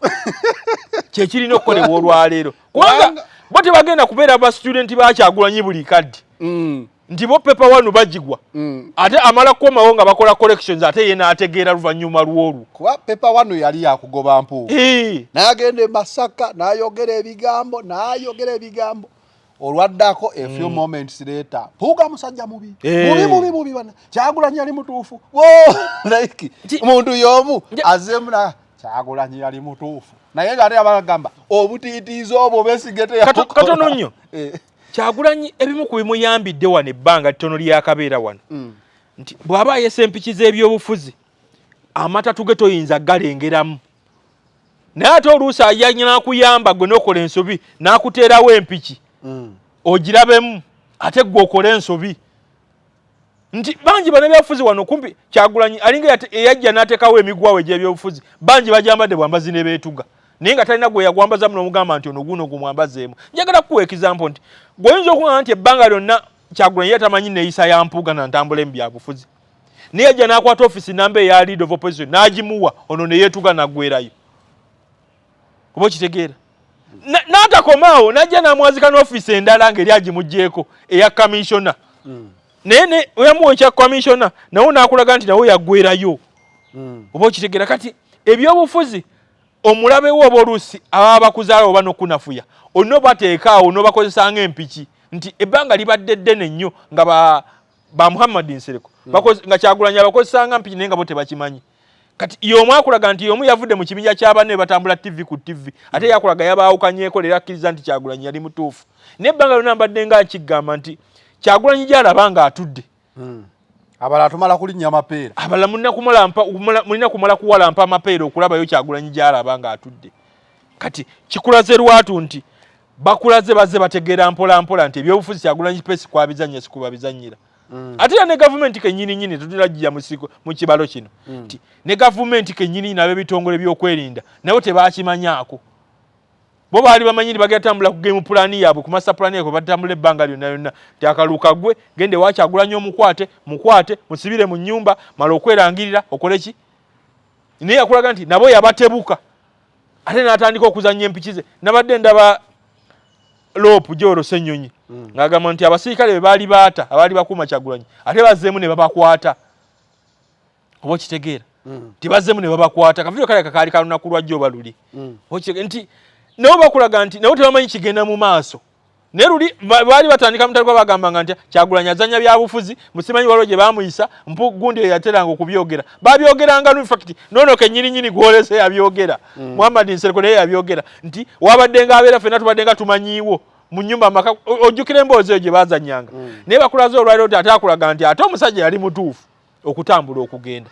kyekirina okukolebwa olwaleero, kubanga bo tebagenda kubeera ba student ba Kyagulanyi buli kaddi nti bo paper one bagigwa, ate amala kukomawo nga bakola corrections, ate ye n'ategeera luvannyuma lw'olwo. Kuba paper one yali yakugoba Mpuuga, n'agenda e Masaka n'ayogera ebigambo, n'ayogera ebigambo, olwaddako a few moments later, Mpuuga musajja mubi. Mubi mubi mubi, bana Kyagulanyi yali mutuufu. Wo like muntu y'omu azeemu na Kyagulanyi yali mutuufu, naye nga ate abagamba obutiitiizi obwo Besigye Katono nnyo. Kyagulanyi ebimu ku bimuyambidde wano ebbanga ttono lyakabeera wano, nti bw'aba ayesa empiki z'ebyobufuzi, amatatu ge toyinza galengeramu, naye ate oluusi ajja n'akuyamba gwe n'okola ensobi, n'akuteerawo empiki ogirabemu, ate gwe okola ensobi. Nti bangi bannabyabufuzi wano kumpi Kyagulanyi alinga eyajja n'ateekawo emigwawo egy'ebyobufuzi, bangi bagyambadde bwambazi ne beetuga, naye nga talina gwe yagwambazamu n'omugamba nti ono guno gumwambazeemu. Njagala kukuwa example nti gweoyinza okugamba nti ebbanga lyonna Kyagulanyi yatamanyi neeyisa ya Mpuuga na ntambula emu byabufuzi, naye yajja n'akwata ofisi namba eya leader of opposition n'agimuwa ono ne yeetuga n'aggwerayo. Oba okitegeera? N'atakomaawo, n'ajja n'amwazika n'ofiisi endala ng'eri agimuggyeeko eya commissioner. Naye ne oyamuwa ekya commissioner, nawo n'akulaga nti nawo yaggwerayo. Oba okitegeera? Kati ebyobufuzi omulabe wo oba oluusi ababa bakuzaala oba n'okunafuya, olina obateeka awo n'obakozesa ng'empiki, nti ebbanga libadde ddene nnyo nga ba Muhammad Nsereko nga Kyagulanyi abakozesanga mpiki, naye nga bo tebakimanyi. Kati y'omu akulaga nti y'omu yavudde mu kibinja ky'abanne batambula TV ku TV, ate yakulaga yabaawukanyeko, leero akkiriza nti Kyagulanyi yali mutuufu. Naye ebbanga lyonna mbadde nga nkigamba nti Kyagulanyi gy'alaba ng'atudde, abalala tumala kulinnya mapeera. Abalala mulina kumala kuwalampa amapeera okulabayo Kyagulanyi gy'alaba ng'atudde. Kati kikulaze lwatu nti bakulaze bazze bategeera mpola mpola nti ebyobufuzi Kyagulanyi pesi kwabizannya sikubabizannyira. Ate era ne gavumenti kennyini nnyini tetulagija mu kibalo kino, nti ne gavumenti kennyini n'ab'ebitongole by'okwerinda nabo tebakimanyaako. Bo baali bamanyi nti bagenda tambula ku game plan yaabwe, ku master plan yaabwe, batambula ebbanga lyonna lyonna nti akaluka gwe gende wa Kyagulanyi omukwate, mukwate, musibire mu nnyumba, mala okwerangirira okole ki. Naye yakulaga nti nabo yabatebuka, ate n'atandika okuzannya empiki ze. Nabadde ndaba LOP Joel Ssenyonyi ng'agamba nti abasirikale be baali baata abaali bakuuma Kyagulanyi ate bazzeemu ne babakwata. Oba okitegeera? Tibazzeemu ne babakwata. Kavidiyo kale kakaali ka lunaku lwa jjo oba luli. Nti nabo bakulaga nti nabo tebamanyi kigenda mu maaso. Naye luli baali batandika mutandikwa bagambanga nti Kyagulanyi azannya byabufuzi, musimanyi waliwo gye baamuyisa mpu gundi eyateranga okubyogera, babyogeranga. In fact noono kennyini nnyini gwolese yabyogera, Muhammad Nsereko naye yabyogera nti wabadde nga abeera ffenna tubadde nga tumanyiiwo mu nnyumba amaka. Ojjukira emboozi eyo gye baazannyanga? Naye bakulaze olwaliro nti ate akulaga nti ate omusajja yali mutuufu okutambula okugenda.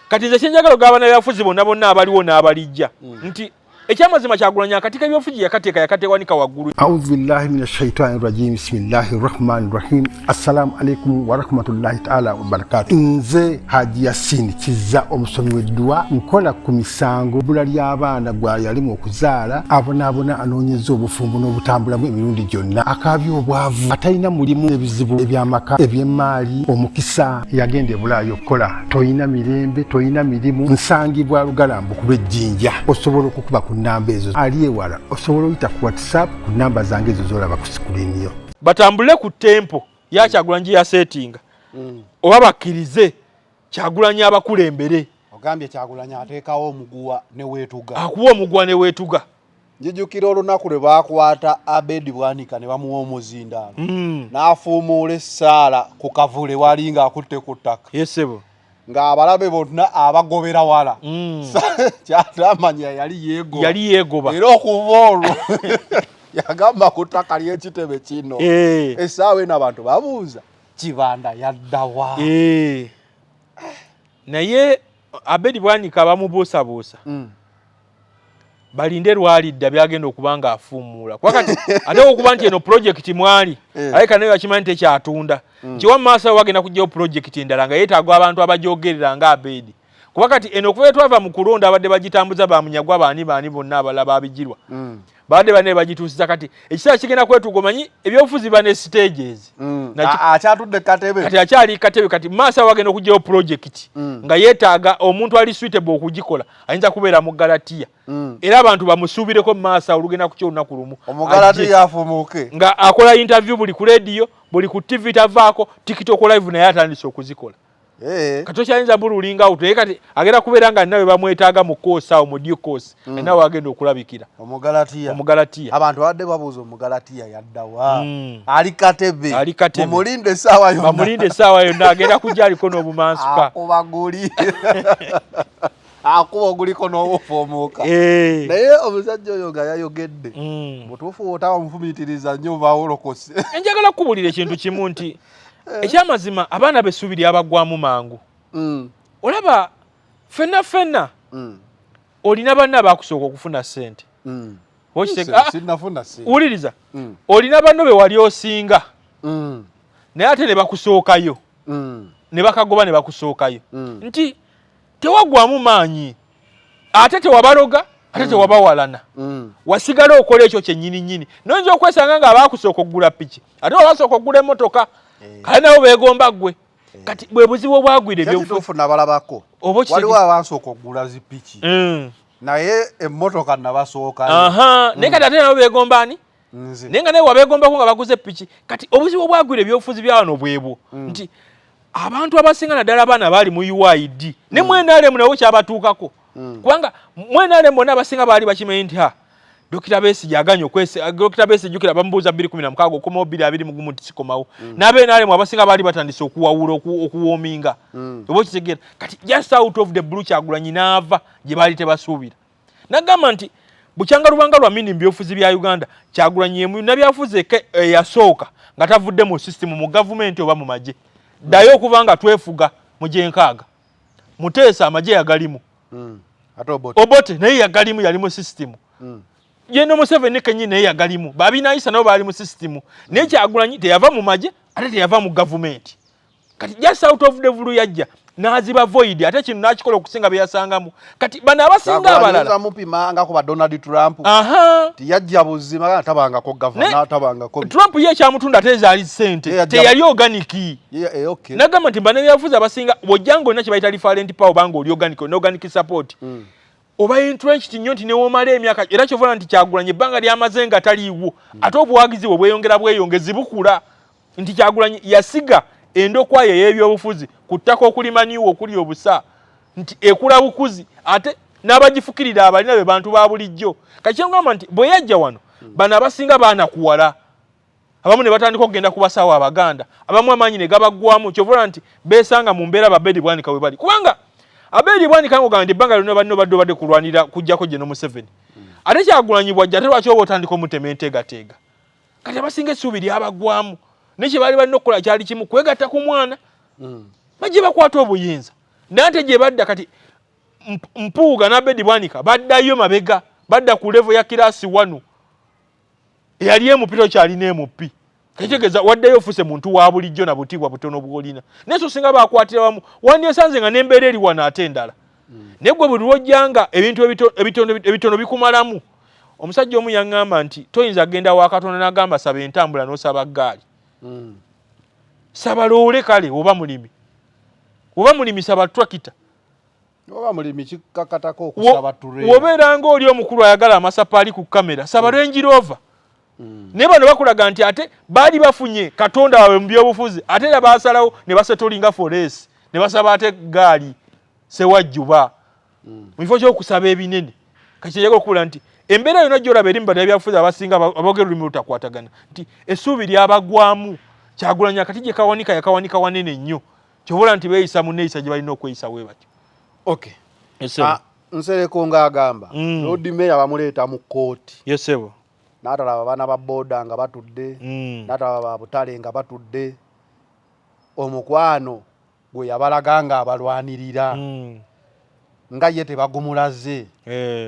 Kati nze kyenjagala ogaba bannabyabufuzi bonna bonna abaliwo n'abalijja nti ekyamazima Kyagulanyi akatika ebyobufuzi yakateeka yakatewanika waggulu. Audhu billahi min ashaitani rajim, bismillahi rahmani rahim. Assalamu alaikum warahmatullahi taala wabarakatu. Nze Haji Yasini Kiza, omusomi w'edduwa, nkola ku misango, bbula ly'abaana, gwa yalimu okuzaala, abonaabona, anoonyeza obufumbo n'obutambulamu emirundi gyonna, akaabya obwavu, atalina mulimu, ebizibu eby'amaka, eby'emmaali, omukisa yagenda ebulaayo okukola, toyina mirembe, toyina mirimu. Nsangibwa Lugalambu ku lw'Ejjinja. Osobola okukuba ku nnamba ezo. Ali ewala osobola oyita ku WhatsApp ku nnamba zange ezo zolaba ku screen yo. Batambule ku tempo ya Kyagulanyi gye yaseetinga, oba bakkirize Kyagulanyi abakulembere. Ogambye Kyagulanyi ateekawo omuguwa ne weetuga. Akuwa omuguwa ne weetuga. Njijukira olunaku lwe baakwata Abedi Bwanika ne bamuwa omuzindaalo, n'afuumuula essaala ku kavule wali ng'akutte ku ttaka. Yesebo. Ng'abalabe bonna abagobera wala. Kyatamanya yali yeegoba. Yali yeegoba. Era okuva olwo yagamba ku ttaka ly'ekitebe kino, essaawa eno abantu babuuza Kibanda yaddawa? Naye Abedi Bwanika bamubuusabuusa. Balinde lwalidda byagenda okuba nga afuumuula, kuba kati ate okuba nti eno projekiti mwali aleka naye bakimanyi tekyatunda, nti wa maaso awo wagenda kujjawo projekiti endala nga yeetaaga abantu abagyogerera nga Abedi, kuba kati eno okuva twava mu kulonda abadde bagitambuza bamunyagwa baani baani bonna abalala babigirwa babadde banne bagituusiza. Kati ekiseera kigenda kwetuuka, omanyi ebyobufuzi biba ne stages. Akyatudde katebe. Kati akyali katebe. Kati maaso awo wagenda okugyawo projekiti nga yeetaaga omuntu ali suitable okugikola, ayinza kubeera mu Galatiya. Era abantu bamusuubireko mu maaso awo, olugenda kukya olunaku lumu Omugalatiya afumuuke. Nga akola interview buli ku radio, buli ku TV, tavaako, TikTok live naye atandise okuzikola. Kati okyayinza bululinga awo, naye kati agenda kubeera nga nawe bamwetaaga mu course awo, mu due course, nawe agenda okulabikira. Omugalatiya. Omugalatiya. Abantu babadde babuuza Omugalatiya yaddawa. Ali katebe. Ali katebe. Mumulinde essaawa yonna. Bamulinde essaawa yonna, agenda kujja aliko n'obumansuka. Akubaguli. Akuba oguliko n'obufa omuuka. Eh. Naye omusajja oyo nga yayogedde. Butuufu otaba mufumiitiriza nnyo bawolokose. Njagala kukubulira ekintu kimu nti ekyamazima abaana b'essuubi lyabaggwamu mangu. Olaba ffenna ffenna olina banna abakusooka okufuna ssente. Sinnafuna ssente. Wuliriza. Olina banno be wali osinga. Naye ate ne bakusookayo. Ne bakagoba ne bakusookayo. Nti tewaggwamu maanyi. Ate tewabaloga, ate tewabawalana. Wasigala okola ekyo kyennyini nnyini. N'oyinza okwesanga nga abaakusooka okugula piki, ate wabasooka okugula emmotoka. Kale nabo beegomba ggwe. Kati bwe buzibu obwagwira ebyobufuzi. Kituufu nabalabako. Waliwo abansooka okugula zi piki. Naye emmotoka nabasookayo. Naye kati ate nabo beegomba ani? Naye nga naye wabeegombako nga baguze piki. Kati obuzibu obwagwira ebyobufuzi bya wano bwebwo. Nti abantu abasinga naddala abaana baali mu UID. Ne mu NRM nabo kyabatuukako. Kubanga mu NRM bonna abasinga baali bakimanyi nti ha Dokita Besigye aganye okwese, Dokita Besigye jjukira bamubuuza 2016 okomawo 2021 nti sikomawo. N'abe NRM abasinga baali batandise okuwawula okuwoominga. Oba okitegeera. Kati just out of the blue Kyagulanyi n'ava gye baali tebasuubira. N'agamba nti bukyanga lubanga lwa mini mu byobufuzi bya Uganda, Kyagulanyi ye munnabyabufuzi eyasooka nga tavudde mu system mu gavumenti oba mu magye. Ddayo okuva nga twefuga mu gy'enkaaga. Muteesa amagye yagalimu. Ate Obote. Obote naye yagalimu, yali mu system. Yeno Museveni kennyini naye yagalimu. Babinayisa nabo baali mu system. Naye Kyagulanyi teyava mu magye ate teyava mu gavumenti. Kati just out of the blue yajja n'aziba void ate kino n'akikola okusinga bye yasangamu. Kati bano abasinga abalala mupima nga kuba Donald Trump. Tiyajja buzima nga tabangako governor, tabangako. Trump ye kyamutunda ate zaali ssente. Teyali organic. Yeah, okay. Nagamba nti bannabyabufuzi abasinga bw'ojja ng'olina kye bayita referent power obanga oli organic, olina organic support. Oba entrenched nnyo nti ne w'omala emyaka, era ky'ova olaba nti Kyagulanyi ebbanga ly'amaze nga taliiwo, ate obuwagizi bwe bweyongera bweyongezi bukula. Nti Kyagulanyi yasiga endokwa ye ey'ebyobufuzi ku ttaka okulimaniwa okuli obusa, nti ekula bukuzi ate n'abagifukirira abalina be bantu ba bulijjo. Kati kye ngamba nti bwe yajja wano, bano abasinga baanakuwala. Abamu ne batandika okugenda ku basawo Abaganda, abamu amaanyi ne gabaggwamu. Ky'ova olaba nti beesanga mu mbeera ba Abedi Bwanika we bali. Kubanga Abedi Bwanika ng'ogamba nti ebbanga lyonna banno badde obadde kulwanira kuggyako Gen Museveni. Ate Kyagulanyi bw'ajja ate lwaki oba otandika omutema enteegateega? Kati abasinga essuubi lyabaggwamu. Naye kye baali balina okukola kyali kimu, kwegatta ku mwana. Bajje bakwate obuyinza. Naye ate gye badda kati Mpuuga n'Abedi Bwanika baddayo mabega, badda ku level ya kiraasi 1. Eyali emupi tokyalina emupi. Kitegeeza waddeyo ofuse muntu wa bulijjo na butiibwa butono bw'olina. Naye so singa bakwatira wamu, wandyesanze nga n'embeera eri wano ate endala. Naye gwe buli lw'ojjanga ebintu ebitono bikumalamu. Omusajja omu yaŋŋamba nti toyinza kugenda wa Katonda n'agamba saba entambula n'osaba ggaali. Saba loole kale oba mulimi. Oba mulimi saba tractor. Oba mulimi kikakatako okusaba trailer. Wobeera ng'oli omukulu ayagala amasapaali ku kamera, saba Range Rover. Naye bano bakulaga nti ate baali bafunye Katonda waabwe mu byobufuzi, ate era baasalawo ne basetolinga for less, ne basaba ate ggaali sewajjuba. Mu kifo ky'okusaba ebinene. Kati kye njagala okukubulira nti embeera yonna gy'olaba eri mu bannabyabufuzi abasinga aboogera olulimi olutakwatagana, nti essuubi lyabagwamu. Kyagulanyi akati gye kawanika yakawanika wanene nnyo. Ky'ova olaba nti beeyisa mu nneeyisa gye balina okweyisa bwe batyo. Yes, Nsereko ng'agamba, Lord Mayor bamuleeta mu kkooti. Yes, sebo. N'atalaba abaana ba boda nga batudde, n'atalaba ba butale nga batudde. Omukwano gwe yabalaga ng'abalwanirira. Nga ye tebagumulaze.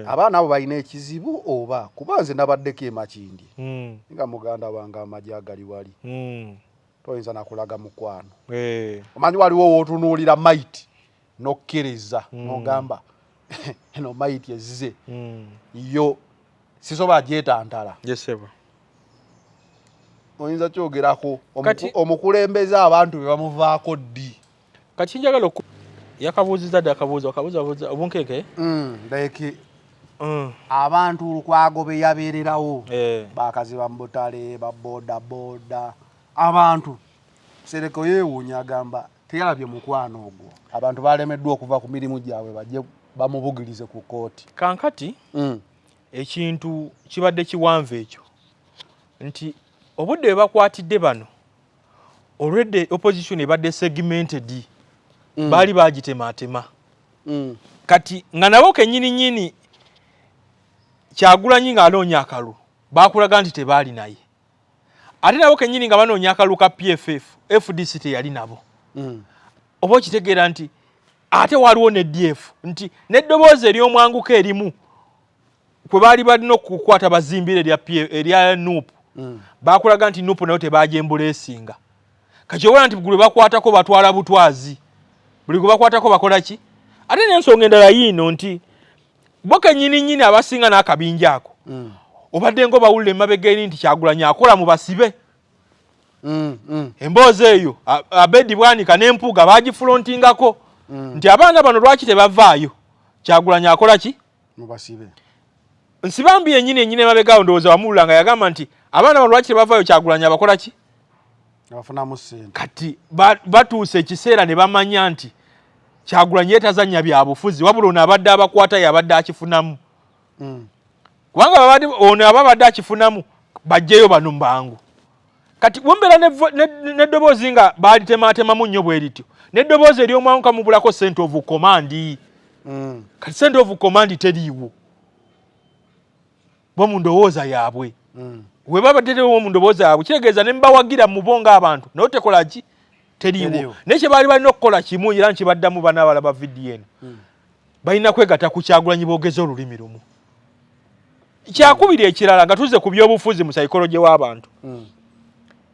Abaana abo balina ekizibu oba kuba nze nabaddeko e Makindye. Nga muganda wange amagye agali wali. Toyinza nakulaga mukwano. Omanyi waliwo w'otunuulira maiti n'okkiriza n'ogamba eno maiti ezze. Yo sisobola gyetantala. Oyinza kyogerako omukulembeze abantu be bamuvaako ddi? Kati njagala yakabuuzizza dda akabuuzo, akabuuzo obunkenke? Like abantu Lukwago be yabeererawo, bakazi ba mu butale, ba boda boda, abantu Nsereko yeewuunya agamba teyalabye mukwano ogwo. Abantu balemeddwa okuva ku mirimu gyabwe bajje bamubugirize ku kkooti. Kankati ekintu kibadde kiwanvu ekyo nti obudde bwe bakwatidde bano already opposition ebadde segmented, baali bagitematema. Kati nga nabo kennyini nnyini Kyagulanyi ng'anoonya akalulu bakulaga nti tebaali naye, ate nabo kennyini nga banoonya akalulu ka PFF, FDC teyali nabo. Oba okitegeera nti ate waliwo ne DF nti n'eddoboozi ery'omwanguka erimu kwe baali balina okukwata bazimbira erya NUP, bakulaga nti NUP nayo tebagyembuleesinga. Kati obona nti gwe bakwatako batwala butwazi, buli gwe bakwatako bakola ki? Ate n'ensonga endala yiino nti bo kennyini nnyini abasinga n'akabinja ako obadde nga obawulira emabega eri nti Kyagulanyi akola mu basibe. Emboozi eyo Abedi Bwanika n'Empuuga bagifulontingako nti abaana bano lwaki tebavaayo, Kyagulanyi akola ki? Mubasibe. Nsibambi yennyini ennyini emabega awo ndowooza wamuwulira nga yagamba nti abaana bano lwaki tebavaayo, Kyagulanyi abakola ki? Abafunamu ssente. Kati batuuse ekiseera ne bamanya nti Kyagulanyi ye tazannya bya bufuzi, wabula ono abadde abakwata yabadde akifunamu. Kubanga ono aba abadde akifunamu, bajjeyo bano mbangu. Kati wembeera n'eddoboozi nga baalitemaatemamu nnyo bwe lityo, n'eddoboozi ery'omwanguka mubulako center of command. Kati center of command teriiwo bo mu ndowooza yaabwe. We babadde teriiwo mu ndowooza yaabwe, kitegeeza ne mubawagira mubo ng'abantu naye tekola ki? Teriiwo. Naye kye baali balina okukola kimu, era nkibaddamu bana abalaba vidiyo eno, balina kwegatta ku Kyagulanyi boogeze olulimi lumu. Kyakubiri ekirala nga tuzze ku byobufuzi mu psychology w'abantu,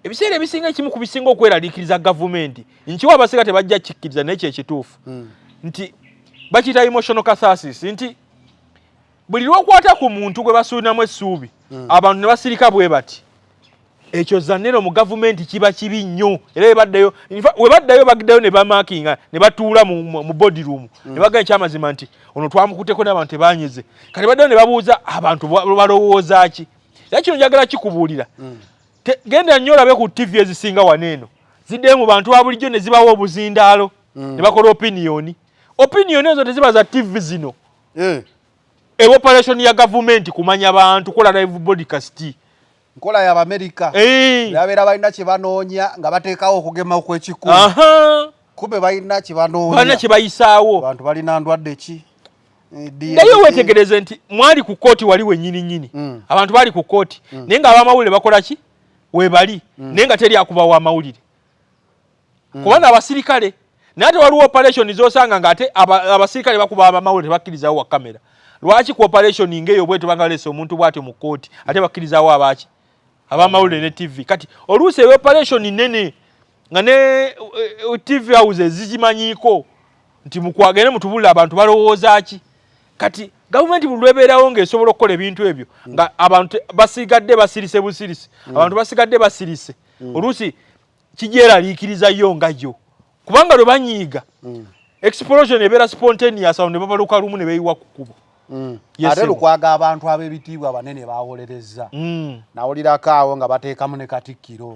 ebiseera ebisinga ekimu ku bisinga okweraliikiriza gavumenti, nkiwa abasinga tebajja kikkiriza naye kyekituufu, nti bakiyita emotional catharsis, nti buli lwokwata ku muntu gwe basuuliramu essuubi, abantu ne basirika bwe bati, ekyo zanero mu gavumenti kiba kibi nnyo. Era webaddayo webaddayo bagiddayo ne bamakinga ne batuula mu boardroom ne bagamba ekyamazima nti ono twamukutteko n'abantu tebanyize. Kati baddayo ne babuuza abantu balowooza ki. Era kino njagala kikubuulira, genda nnyo olabe ku TV ezisinga wano eno ziddeyo mu bantu ba bulijjo ne zibawa obuzindaalo ne bakola opinion. Opinion ezo teziba za TV zino. Eba operation ya gavumenti kumanya bantu, kola live broadcast. Nkola y'Abamerika. Babeera balina kye banoonya nga bateekawo okugema okw'ekikumi. Kumbe balina kye banoonya. Balina kye bayisaawo. Abantu balina ndwadde ki? Naye weetegereze nti mwali ku kkooti wali wennyini nnyini. Abantu bali ku kkooti. Naye ng'abamawulire bakola ki? Weebali. Naye nga teri akubawa amawulire. Kubanga abasirikale, naye ate waliwo operation z'osanga ng'ate abasirikale bakuba abamawulire tebakkirizawo wa kamera. Lwaki ku operation ng'eyo bwetyo banga baleese omuntu bw'atyo mu kkooti ate bakkirizawo abaaki? Abamawulire ne TV. Kati oluusi eyo operation nnene nga ne TV house ezigimanyiiko nti mukwagende mutubulire abantu balowooza ki. Kati gavumenti buli lwebeerawo ng'esobola okukola ebintu ebyo nga abantu basigadde basirise busirise, abantu basigadde basirise, oluusi kigyeraliikiriza yo nga yo, kubanga lwe banyiiga explosion ebeera spontaneous, awo ne babaluka lumu ne beeyiwa ku kkubo. Ate Lukwago abantu ab'ebitiibwa abanene bawolerezza, nawulirako awo nga bateekamu ne Katikkiro,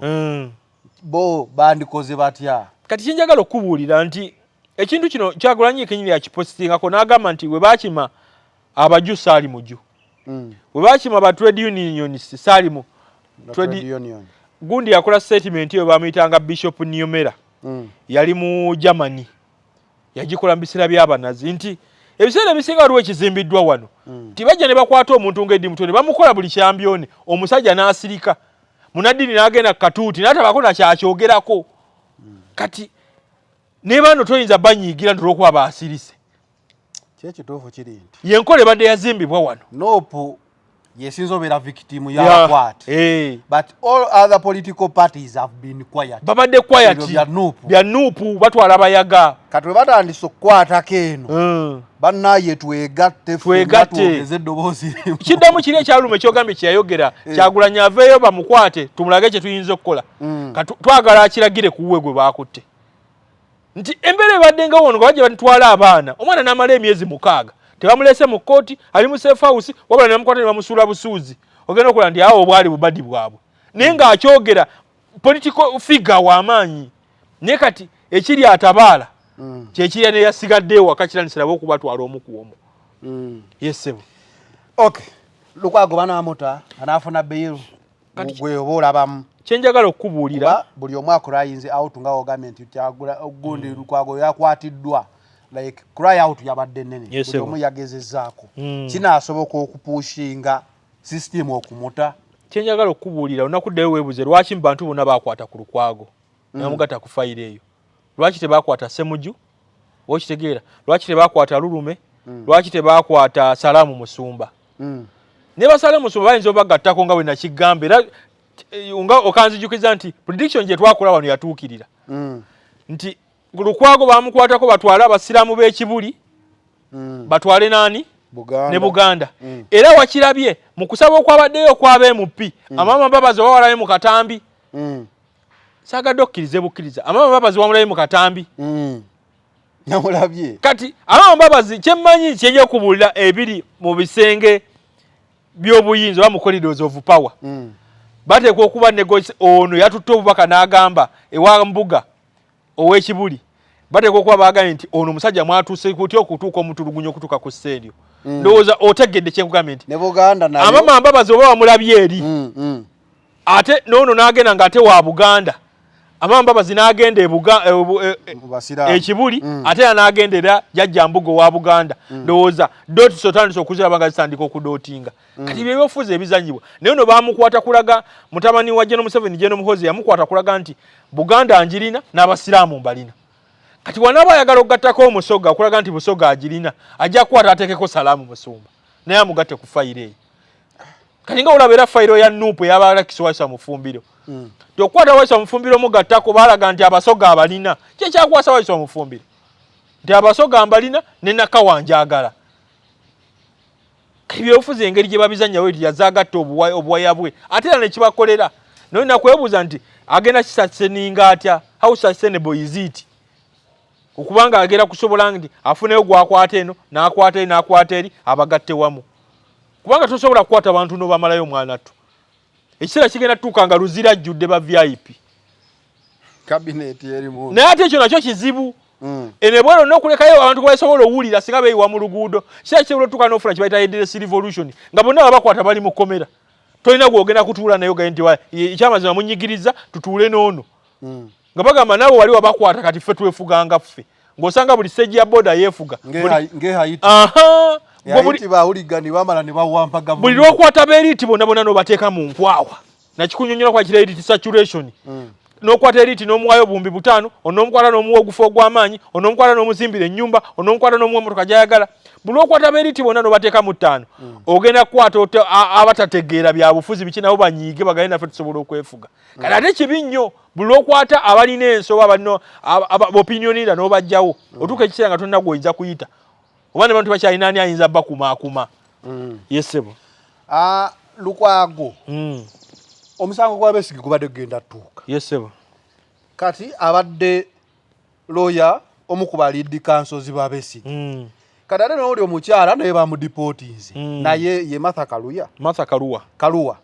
bo bandikoze batya? Kati kyenjagala okukubuulira nti ekintu kino Kyagulanyi kenyini yakipositingako n'agamba nti we bakima abaju saali muju, we bakima ba trade unions saali mu trade union. Gundi yakola statement eyo bamuyitanga Bishop Niemöller, yali mu Germany, yagikola mu biseera by'abanazi nti ebiseera ebisinga waliwo ekizimbiddwa wano nti bajja ne bakwata omuntu ng'Eddie Mutwe ne bamukola buli kyambyone, omusajja n'asirika, munaddiini n'agenda ku katuuti n'atabako nakyakyogerako. Kati ne bano toyinza banyiigira nti olw'okuba baasirise. Kyekituufu kiri nti yenkola ebadde yazimbibwa wano. NUP yesinza obeera victim y'abakwate, but all other political parties have been quiet. Babadde quiet. Ebyo bya NUP. Bya NUP batwala bayaga. Kati bwe batandise okukwatako eno, bannaye twegatte. Twegatte. Twogeze eddoboozi limu. Kiddamu kiri ekyalume kyogambye kyeyayogera, Kyagulanyi aveeyo bamukwate tumulage kye tuyinza okukola. Kati twagala akiragire ku wuwe gwe baakutte nti embeera ebadde nga wono nga bajja batwala abaana, omwana n'amala emyezi 6 tebamuleese mu kkooti, ali mu safe house, wabula ne bamukwata ne bamusuula busuuzi. Ogenda okulaba nti awo obwali bubadi bwabwe, naye ng'akyogera political figure w'amaanyi. Naye kati ekiri atabaala kyekirya neyasigadde ewaka kiranisirabo okubatwala omu ku omu. Yesebo. Okay, Lukwago banaamuta anaafuna bail gwe oba olabamu? Kyenjagala okukubuulira, buli omu akurayinze out nga wogambye nti gundi Lukwago yakwatiddwa. Like cry out yabadde nene, Yes, buli sir. omu yagezezaako. Kinaasoboka okupushinga system okumuta? Kyenjagala okukubuulira, olunaku ddayo weebuze lwaki mu bantu bonna bakwata ku Lukwago nebamugatta ku fayiro eyo. Lwaki tebakwata Semuju? Okitegeera? Lwaki tebakwata Lulume? Lwaki tebakwata Salaamu Musumba? Ne basalamu Musumba bayinza obagattako, nga bwe nakigamba era nga okanzijukiza nti prediction gye twakola wano yatuukirira, nti Lukwago bamukwatako batwale abasiraamu b'ekibuli, batwale naani? Buganda. Ne Buganda. Era wakirabye mu kusaba okwabaddeyo okwaba MP, Amama Mbabazi oba walabye mu katambi. Saagadde okkirize bukkiriza, Amama Mbabazi wamulabye mu katambi. Namulabye. Kati Amama Mbabazi, kyemmanyi kyenja okubuulira ebiri mu bisenge by'obuyinza oba mu corridors of power, bateekwa okuba ono yatutte obubaka n'agamba ewa Mbuga ow'ekibuli, bateekwa okuba bagambye nti ono omusajja mwatuuse kutya okutuuka omutulugunya okutuuka ku sseeryo. Ndowooza otegedde kyenkugambye nti Ne Buganda nayo. Amama Mbabazi oba wamulabye eri, ate noono n'agenda ng'ate wa Buganda, Amama Mbabazi n'agenda Mu Basiraamu. Ekibuli, ate era n'agenda era jjajja Mbuga owa Buganda. Ndowooza dots otandise okuziraba nga zitandika okudootinga. Kati byebyofuzi ebizanyibwa. Naye ono bamukwata kulaga mutabani wa General Museveni, General Muhoozi, yamukwata kulaga nti Buganda njirina n'abasiraamu mbalina. Kati wanaaba ayagala okugattako Omusoga okulaga nti Busoga agirina, ajja kukwata ateekeko Salaamu Musumba naye amugatte ku fayiro eyo. Kati nga olaba era fayiro ya NUP ey'abalakisi Waiswa Mufumbiro, ti okukwata Waiswa Mufumbiro mugattako, baalaga nti Abasoga abalina. Kyekyakwasa Waiswa Mufumbiro nti Abasoga mbalina ne Nakawa njagala. Ebyobufuzi engeri gye babizannyawo eti yazaagatta obuwaya bwe, ate era nekibakolera. Naye nakwebuuza nti agenda kisustaininga atya? How sustainable is it? Okubanga agenda kusobola nti afuneyo gwakwata eno n'akwata eri n'akwata eri abagatte wamu, kubanga tosobola kukwata bantu n'obamalayo omwana ttu. Ekiseera kigenda tutuuka nga Luzira ajjudde ba VIP. Cabinet erimu. Naye ate ekyo nakyo kizibu. Eno ebwero n'okulekayo abantu basobola owulira singa beeyiwa mu luguudo. Kiseera kisobola otuuka n'ofuna kye bayita headless revolution, nga bonna babakwata bali mu kkomera, tolina gwogenda kutuula naye ogaye nti ekyamazima munyigiriza tutuule n'ono, nga bagamba naawe wali wabakwata, kati ffe twefuganga ffe, ng'osanga buli stage ya boda yeefuga. Nge Haiti. Aha. Gwe Haiti bahuligani bamala ne bawampa buli gavumenti. Lwokwata ba elite bonna bonna n'obateeka mu nkwawa, nakikunyonyola kwa kira elite saturation, n'okwata elite n'omuwayo 5000, onomukwata n'omuwa ogufa ogw'amaanyi, onomukwata n'omuzimbira ennyumba, onomukwata n'omuwa emotoka gy'ayagala. Buli lwokwata ba elite bonna n'obateeka mu ttaano, ogenda kukwata abatategeera bya bufuzi biki, nabo banyiige bagale naffe tusobola okwefuga. Kati ate kibi nnyo buli lwokwata abalina ensoba, abalina opinion leader n'obajjawo, otuuka ekiseera nga tolina gwoyinza kuyita oba ne bantu bakyalina ani ayinza bakumaakuma. Yesebo. Ah, Lukwago, omusango gwa Besigye gubadde gugenda tuuka. Yesebo. Kati abadde lawyer omu ku ba lead counsels ba Besigye. Kati ate n'oli omukyala naye bamudeportinze. Naye ye Martha Kaluya. Martha Kaluwa. Kaluwa.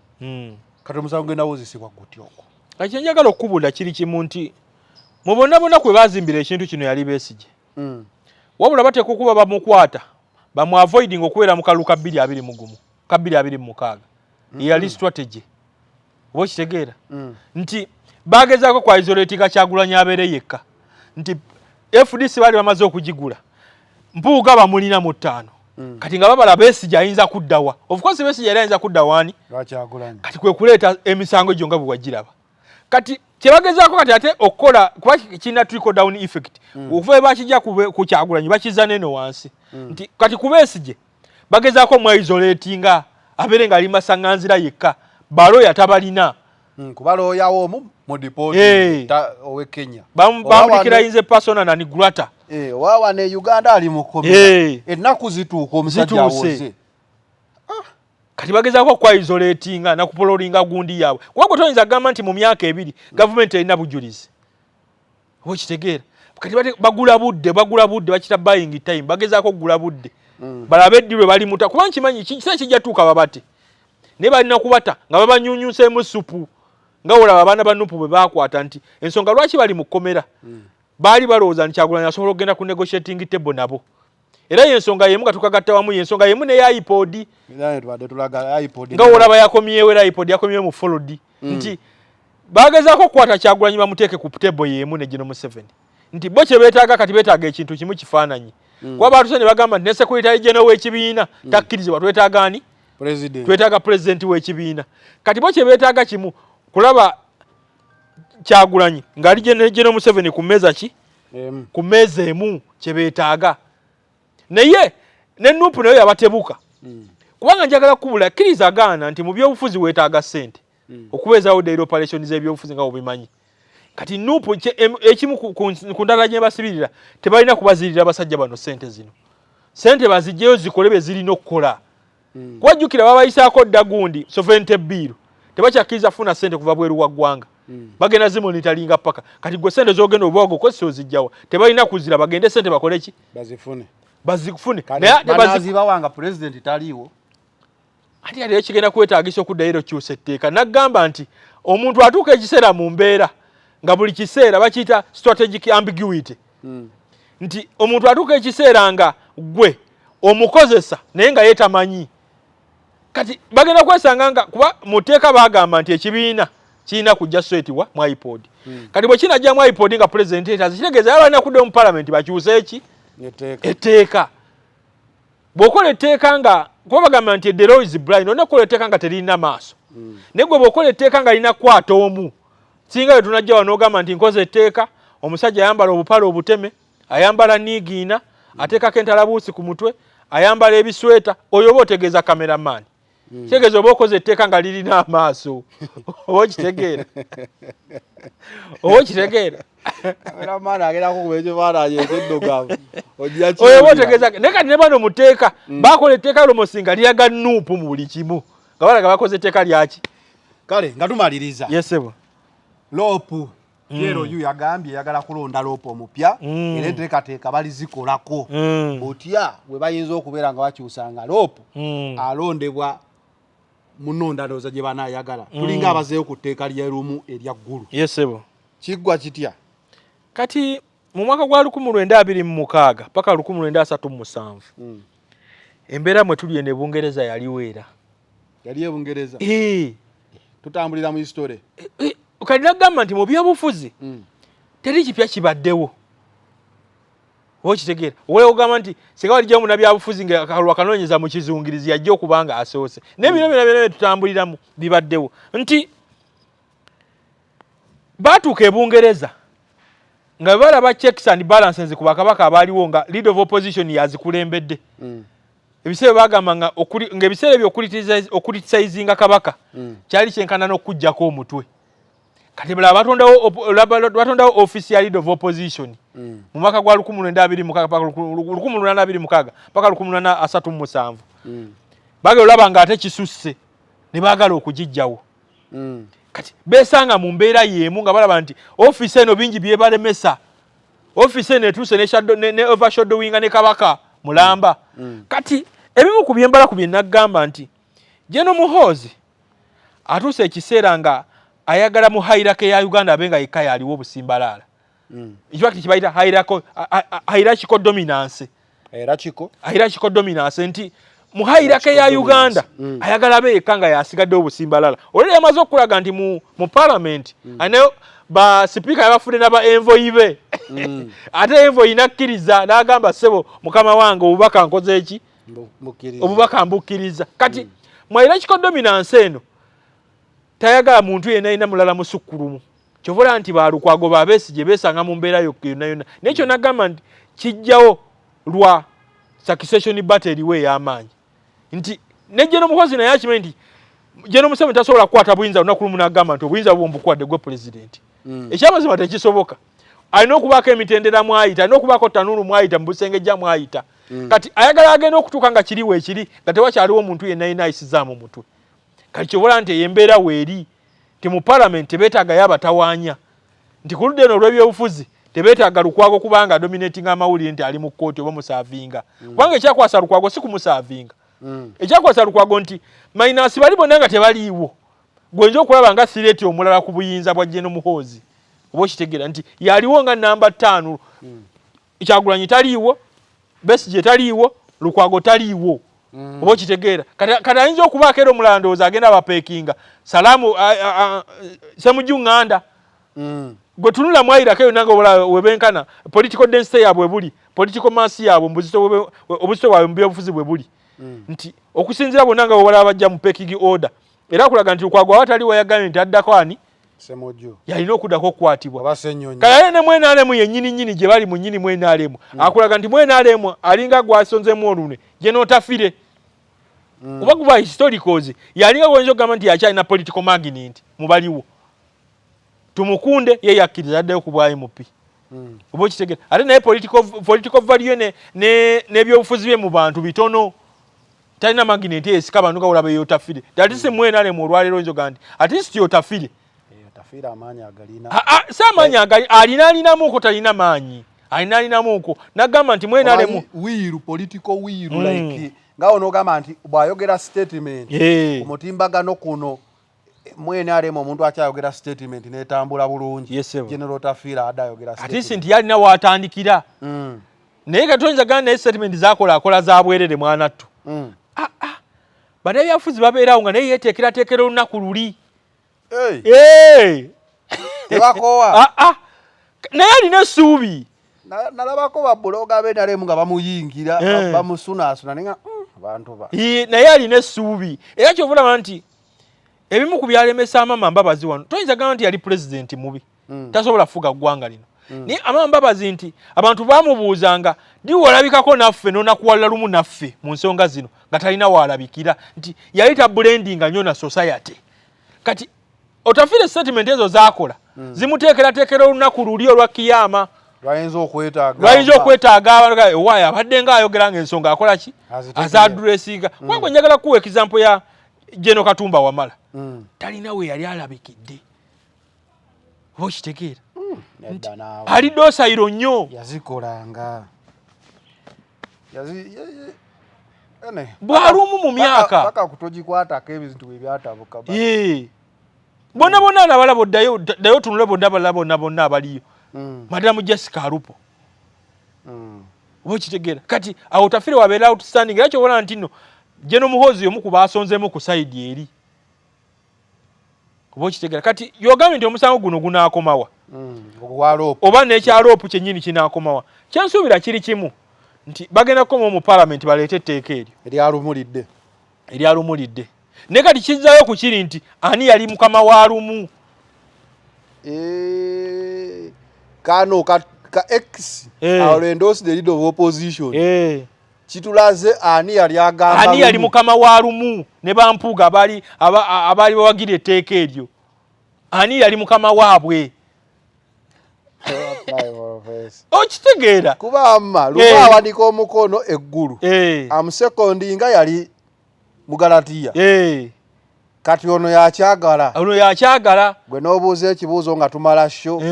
Kati omusango gugenda wozesebwa gutya ogwo? Kati kyenjagala okubuulira kiri kimu, nti mu bonna bonna kwe bazimbira ekintu kino yali Besigye. Wabula bateekwa okuba bamukwata bamu avoiding okubeera mu kalulu ka 2021, ka 2026. Eyali strategy, oba okitegeera, nti bagezaako kwa isolatinga Kyagulanyi abeere yekka, nti FDC baali bamaze okugigula, Mpuuga bamulina mu ttaano. Kati nga babala Besigye ayinza kuddawa? Of course Besigye yali ayinza kudda waani? Lwakyagulanyi. Kati kwe kuleeta emisango egyo nga bwe wagiraba. Kati kyebagezaako kati ate okukola, kuba kirina trickle down effect, okuva bwe bakijja ku Kyagulanyi bakizza n'eno wansi, nti kati ku Besigye bagezaako mwaisolatinga abeere ng'ali masaŋŋanzira yekka, balooya tabalina. Kuba looya omu mu deport owe Kenya. Bamudeclarinze persona non grata. Eh, owa wano e Uganda ali mu kkomera. Ennaku zituuka omusajja Zituuse. awoze. Kati bagezaako okwaisolatinga nakupololinga gundi yaabwe, kuba gwe toyinza kugamba nti mu myaka 2 gavumenti erina bujulizi, oba okitegeera. Kati bagula budde, bagula budde, bakita buying time, bagezaako okugula budde, balabe eddi lwe balimuta, kuba nkimanyi kiseera kijja tuuka babate, naye balina kubata nga babanyunyuseemu supu, nga olaba abaana ba NUP bwe bakwata, nti ensonga lwaki bali mu kkomera, baali balowooza nti Kyagulanyi asobola okugenda ku negotiating table nabo. Era yensonga yemu nga tukagatta wamu, yensonga yemu neya iPod. Era tubadde tulaga iPod. Nga olaba yakomyewo, era iPod yakomyewo mu fold, nti bagezaako okukwata Kyagulanyi bamuteeke ku table yemu ne General Museveni. Nti bo kye beetaaga kati, beetaaga ekintu kimu, kifaananyi. Kuba baatuse ne bagamba nti ne secretary general w'ekibiina takkirizibwa, twetaaga ani? President. Twetaaga pulezidenti w'ekibiina. Kati bo kye beetaaga kimu, kulaba Kyagulanyi ng'ali General Museveni ku mmeeza ki? Emu. Ku mmeeza emu, kye beetaaga. Naye ne NUP nayo yabatebuka, kubanga njagala kubula kkiriza gaana nti mu byobufuzi weetaaga ssente okubeezaawo daily operation z'ebyobufuzi nga obimanyi. Kati NUP ekimu ku ndala gye basibirira, tebalina kubazirira abasajja bano ssente zino. Ssente bazigyeyo zikole bye zirina okukola. Kuwajjukira babayisaako dda gundi sovereignty bill, tebakyakkiriza kufuna ssente kuva bweru wa ggwanga. Bagenda zimonitoringa paka kati gwe ssente z'ogenda oba ogokozesa ozijjawa? Tebalina kuzira, bagende ssente bakole ki? Bazifune. Bazifune. Kale naye ate banazibawanga president taliiwo. Ate yali ekigenda kwetaagisa okuddayo era okyusa etteeka. Naggamba nti omuntu atuuka ekiseera mu mbeera nga buli kiseera bakiyita strategic ambiguity, nti omuntu atuuka ekiseera nga gwe omukozesa naye nga ye tamanyi. Kati bagenda kwesanga nga kuba mu tteeka bagamba nti ekibiina kirina kujja swetiwa mu IPOD. Kati bwe kinajja mu IPOD nga pulezidenti etazi, kitegeeza balina kuddayo mu palamenti bakyuse eki? Etteeka. Etteeka. Bw'okola etteeka nga kuba bagamba nti the law is blind, olina kukola etteeka nga teririna maaso. Naye gwe bw'okola etteeka nga lina kukwata omu, singa bwe tunajja wano n'ogamba nti nkoze etteeka, omusajja ayambala obupale obuteme, ayambala niigiina, ateekako entalabuusi ku mutwe, ayambala ebisweta, oyo oba otegeeza cameraman. Kitegeeza oba okoze etteeka nga lirina amaaso. Oba okitegeera, oba okitegeera. Cameraman agenda kukuba ekifaananyi ekyeddugavu, ojja Oyo oba kiwulira. otegeeza. Naye kati ne bano mu tteeka bakola etteeka lomosi nga liraga NUP mu buli kimu, nga balaga bakoze etteeka lyaki. Kale nga tumaliriza, Yes ssebo. LOP, PLU yagambye eyagala kulonda LOP omupya, era enteekateeka balizikolako. Otya bwe bayinza okubeera nga bakyusanga LOP alondebwa mu nnondalooza gye banaayagala? Tulinga abazeeyo ku tteeka lyerumu erya Ggulu. Yes ssebo. Kiggwa kitya? Kati mu mwaka gwa 1926 paka 1937, embeera mwe tuli eno e Bungereza yaliwo era. Yali e Bungereza? Eh. Tutambulira mu history. Eh, kati nagamba nti mu byobufuzi teri kipya kibaddewo, oba okitegeera? Oba ogamba nti singa walijjawo munnabyabufuzi nga akalulu akanoonyeza mu kizungirizi, yajja okuba nga asoose. Naye bino byonna byonna byetutambuliramu bibaddewo, nti baatuuka e Bungereza nga bwe balaba checks and balances ku bakabaka abaaliwo, nga leader of opposition yazikulembedde. Ebiseera bagamba nga ng'ebiseera ebyo okucriticizinga kabaka kyali kyenkana n'okuggyako omutwe. Kati balaba batondawo office ya leader of opposition mu mwaka gwa 1926 paka 1826 paka 1837. Bagala olaba ng'ate kisusse ne baagala okugiggyawo. Kati besanga mu mbeera y'emu nga balaba nti ofiisi eno bingi byebalemesa, ofiisi eno etuuse ne ne overshadowinga ne kabaka mulamba. Kati ebimu ku byembala ku bye naggamba nti General Muhoozi atuuse ekiseera nga ayagala mu hierarchy ya Uganda abe nga yekka yaliwo obusimbalaala. In fact kibayita hierarchical dominance. Hierarchical? Hierarchical dominance, nti mu hierarchy ya Uganda ayagala abe yekka nga yasigaddewo obusimbalala. Olwo yamaze okulaga nti mu parliament alinayo ba sipiika, yabafudde n'aba envoy be. Ate envoy nakkiriza n'agamba, "Ssebo mukama wange, obubaka nkoze eki?" Mbukkiriza. "Obubaka mbukkiriza." Kati mu hierarchical dominance eno tayagala muntu yenna alina mulala musukkulumu. Kyova olaba nti balukwago babesigye beesanga mu mbeera yonna yonna. Naye kyo nagamba nti kijjawo lwa succession battle eriwo ey'amaanyi, nti ne General Muhoozi naye akimanyi nti General Museveni tasobola kukwata buyinza lunaku lumu n'agamba nti obuyinza bwo mbukuwadde gwe pulezidenti. Ekyamazima tekisoboka. Alina okubaako emitendera mwayita, alina okubaako tanuulu mwayita, mu busengejja mwayita. Kati ayagala agenda okutuuka nga kiri weekiri, nga tewakyaliwo omuntu yenna yenna ayisizaamu mutwe. Kati kyobola nti eyo embeera weeri, nti mu palamenti tebeetaagayo abatawaanya, nti ku ludda eno olw'ebyobufuzi tebeetaaga Lukwago kubanga dominating amawulire nti ali mu kkooti oba muservinga. Kubanga ekyakwasa Lukwago si kumuservinga. Ekyakwasa Lukwago nti minus bali bonna nga tebaliiwo, gwenza okulaba nga threat omulala ku buyinza bwa General Muhoozi. Oba okitegeera nti yaliwo nga namba 5. Kyagulanyi taliiwo, Besigye taliiwo, Lukwago taliiwo. Oba okitegeera? Kati ayinza okubaako era omulala, ndowooza agenda abapeekinga salaamu Semuju Ŋŋanda. Gwe tunula mwayirako yonna nga webenkana political density yaabwe buli, political mass yaabwe, obuzito bwabwe mu byobufuzi bwe buli. Nti okusinziira bonna nga wewala bajja mu pecking order, era akulaga nti Lukwago aba taliwo, yagambye nti addako ani? Semujju. Yalina okuddako okukwatibwa. Oba Ssenyonyi. Kale ne mu NRM yennyini nnyini gye bali mu nnyini mu NRM, akulaga nti mu NRM alinga gwasonzemu olunwe, General Otafiire, kuba kuba historicals yalinga gwoyinza okugamba nti yakyalina political magnet mu baliwo. Tumukunde ye yakkiriza addeyo ku bwa MP. Oba okitegera, ate naye political value n'ebyobufuzi bye mu bantu bitono, talina magnet esika abantu nga olaba Otafiire. Ate si mu NRM olwaleero oyinza ogamba nti at least Otafiire. Otafiire amaanyi agalina. Ah, ah, si amaanyi agali alina, alinamuuko, talina maanyi, alina alinamuuko, nagamba nti mu NRM Omanyi will, political will, like nga onoogamba nti bw'ayogera statement ku mutimbagano kuno mu NRM, omuntu akyayogera statement n'etambula bulungi. Yes, sir. General Otafiire adde ayogera Ate si statement. nti yalina waatandikira, naye katoyinza gamba naye statement zakola akola za bwerere, mwanattu. Bannabyabufuzi babeerawo nga naye yeeteekerateekera olunaku luli. Hey, Hey! tebakoowa. Ah, ah. Naye alina essuubi. Nalabako babuloga b'NRM nga bamuyingira, bamusunaasuna, naye nga abantu ba Naye alina essuubi, era kyova olaba nti ebimu ku byalemesa Amama Mbabazi wano, toyinza gamba nti yali pulezidenti mubi, tasobola kufuga ggwanga lino, naye Amama Mbabazi nti abantu bamubuuzanga, "Ddi walabikako naffe nonakuwalira lumu naffe mu nsonga zino?" nga talina waalabikira, nti yali tablendinga nnyo na society. Kati Otafiire statement ezo zakola zimuteekerateekera olunaku luli olwa kiyama. Lwayinza okwetaaga. Lwayinza okwetaaga abantu owaayo abadde nga ayogera nga ensonga akola ki? Azitegeera. Azaddressinga. Kubanga njagala kuwa example ya General Katumba Wamala. Talina we yali alabikidde, oba okitegeera? Nedda naawe. Ali docile nnyo. Yazikolanga. Ene. Bwalumu mu myaka. Paka kutogikwatako ebintu bwe byatabuka. Yee. Bonna bonna nabalaba, ddayo ddayo otunule bonna, balala bonna bonna abaliyo, Madamu Jessica Alupo. Oba okitegeera? Kati awo Otafiire wabeera outstanding, era kyobona nti nno General Muhoozi omu ku basonzemu ku side eri, oba okitegeera? Kati yogambye nti omusango guno gunaakomawa? Ogwa LOP. Oba n'ekya LOP kyennyini kinaakomawa? Kyensuubira kiri kimu, nti bagenda kukomawo mu paalamenti baleete etteeka eryo. Eryalumulidde. Eryalumulidde. Naye kati kizzayo ku kiri nti ani yali mukama wa Lumu? Eh, kano ka X Eh. I'll endorse the leader of opposition. Eh. Kitulaze ani yali agamba Ani yali Lumu. mukama wa Lumu ne bampuuga abaali bawagira etteeka eryo? Ani yali mukama waabwe? Okitegeera? Kuba amma Lumu awanika omukono eggulu, amusecondinga yali Mugalatiya. Kati ono yakyagala. Ono yakyagala. Gwe n'obuuza ekibuuzo nga tumala show,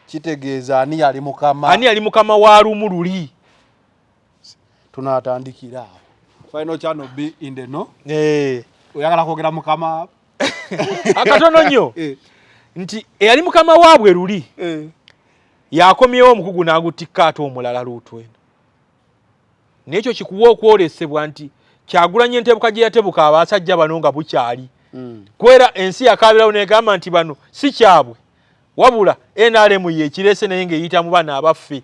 kitegeeza ani yali mukama? Ani yali mukama wa Lumu luli? Tunaatandikira awo. Final channel be in the no. Eh. Oyagala kwogera mukama? Akatono nnyo. Eh. Nti eyali mukama waabwe luli yakomyewo omukugu n'agutikka ate omulala luutu eno. N'ekyo kikuwa okwolesebwa nti Kyagulanyi entebuka gye yatebuka abasajja bano nga bukyali, kwera ensi yakabirawo negamba nti bano si kyabwe, wabula NRM yekirese, naye ng'eyita mu bano abaffe.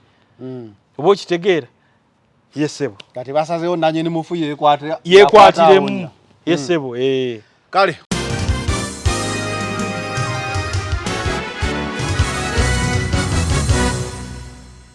Oba okitegeera? Yesebo. Kati basazeewo nanyini mufu yekwatira. Yekwatiremu, yesebo, eh. Kale.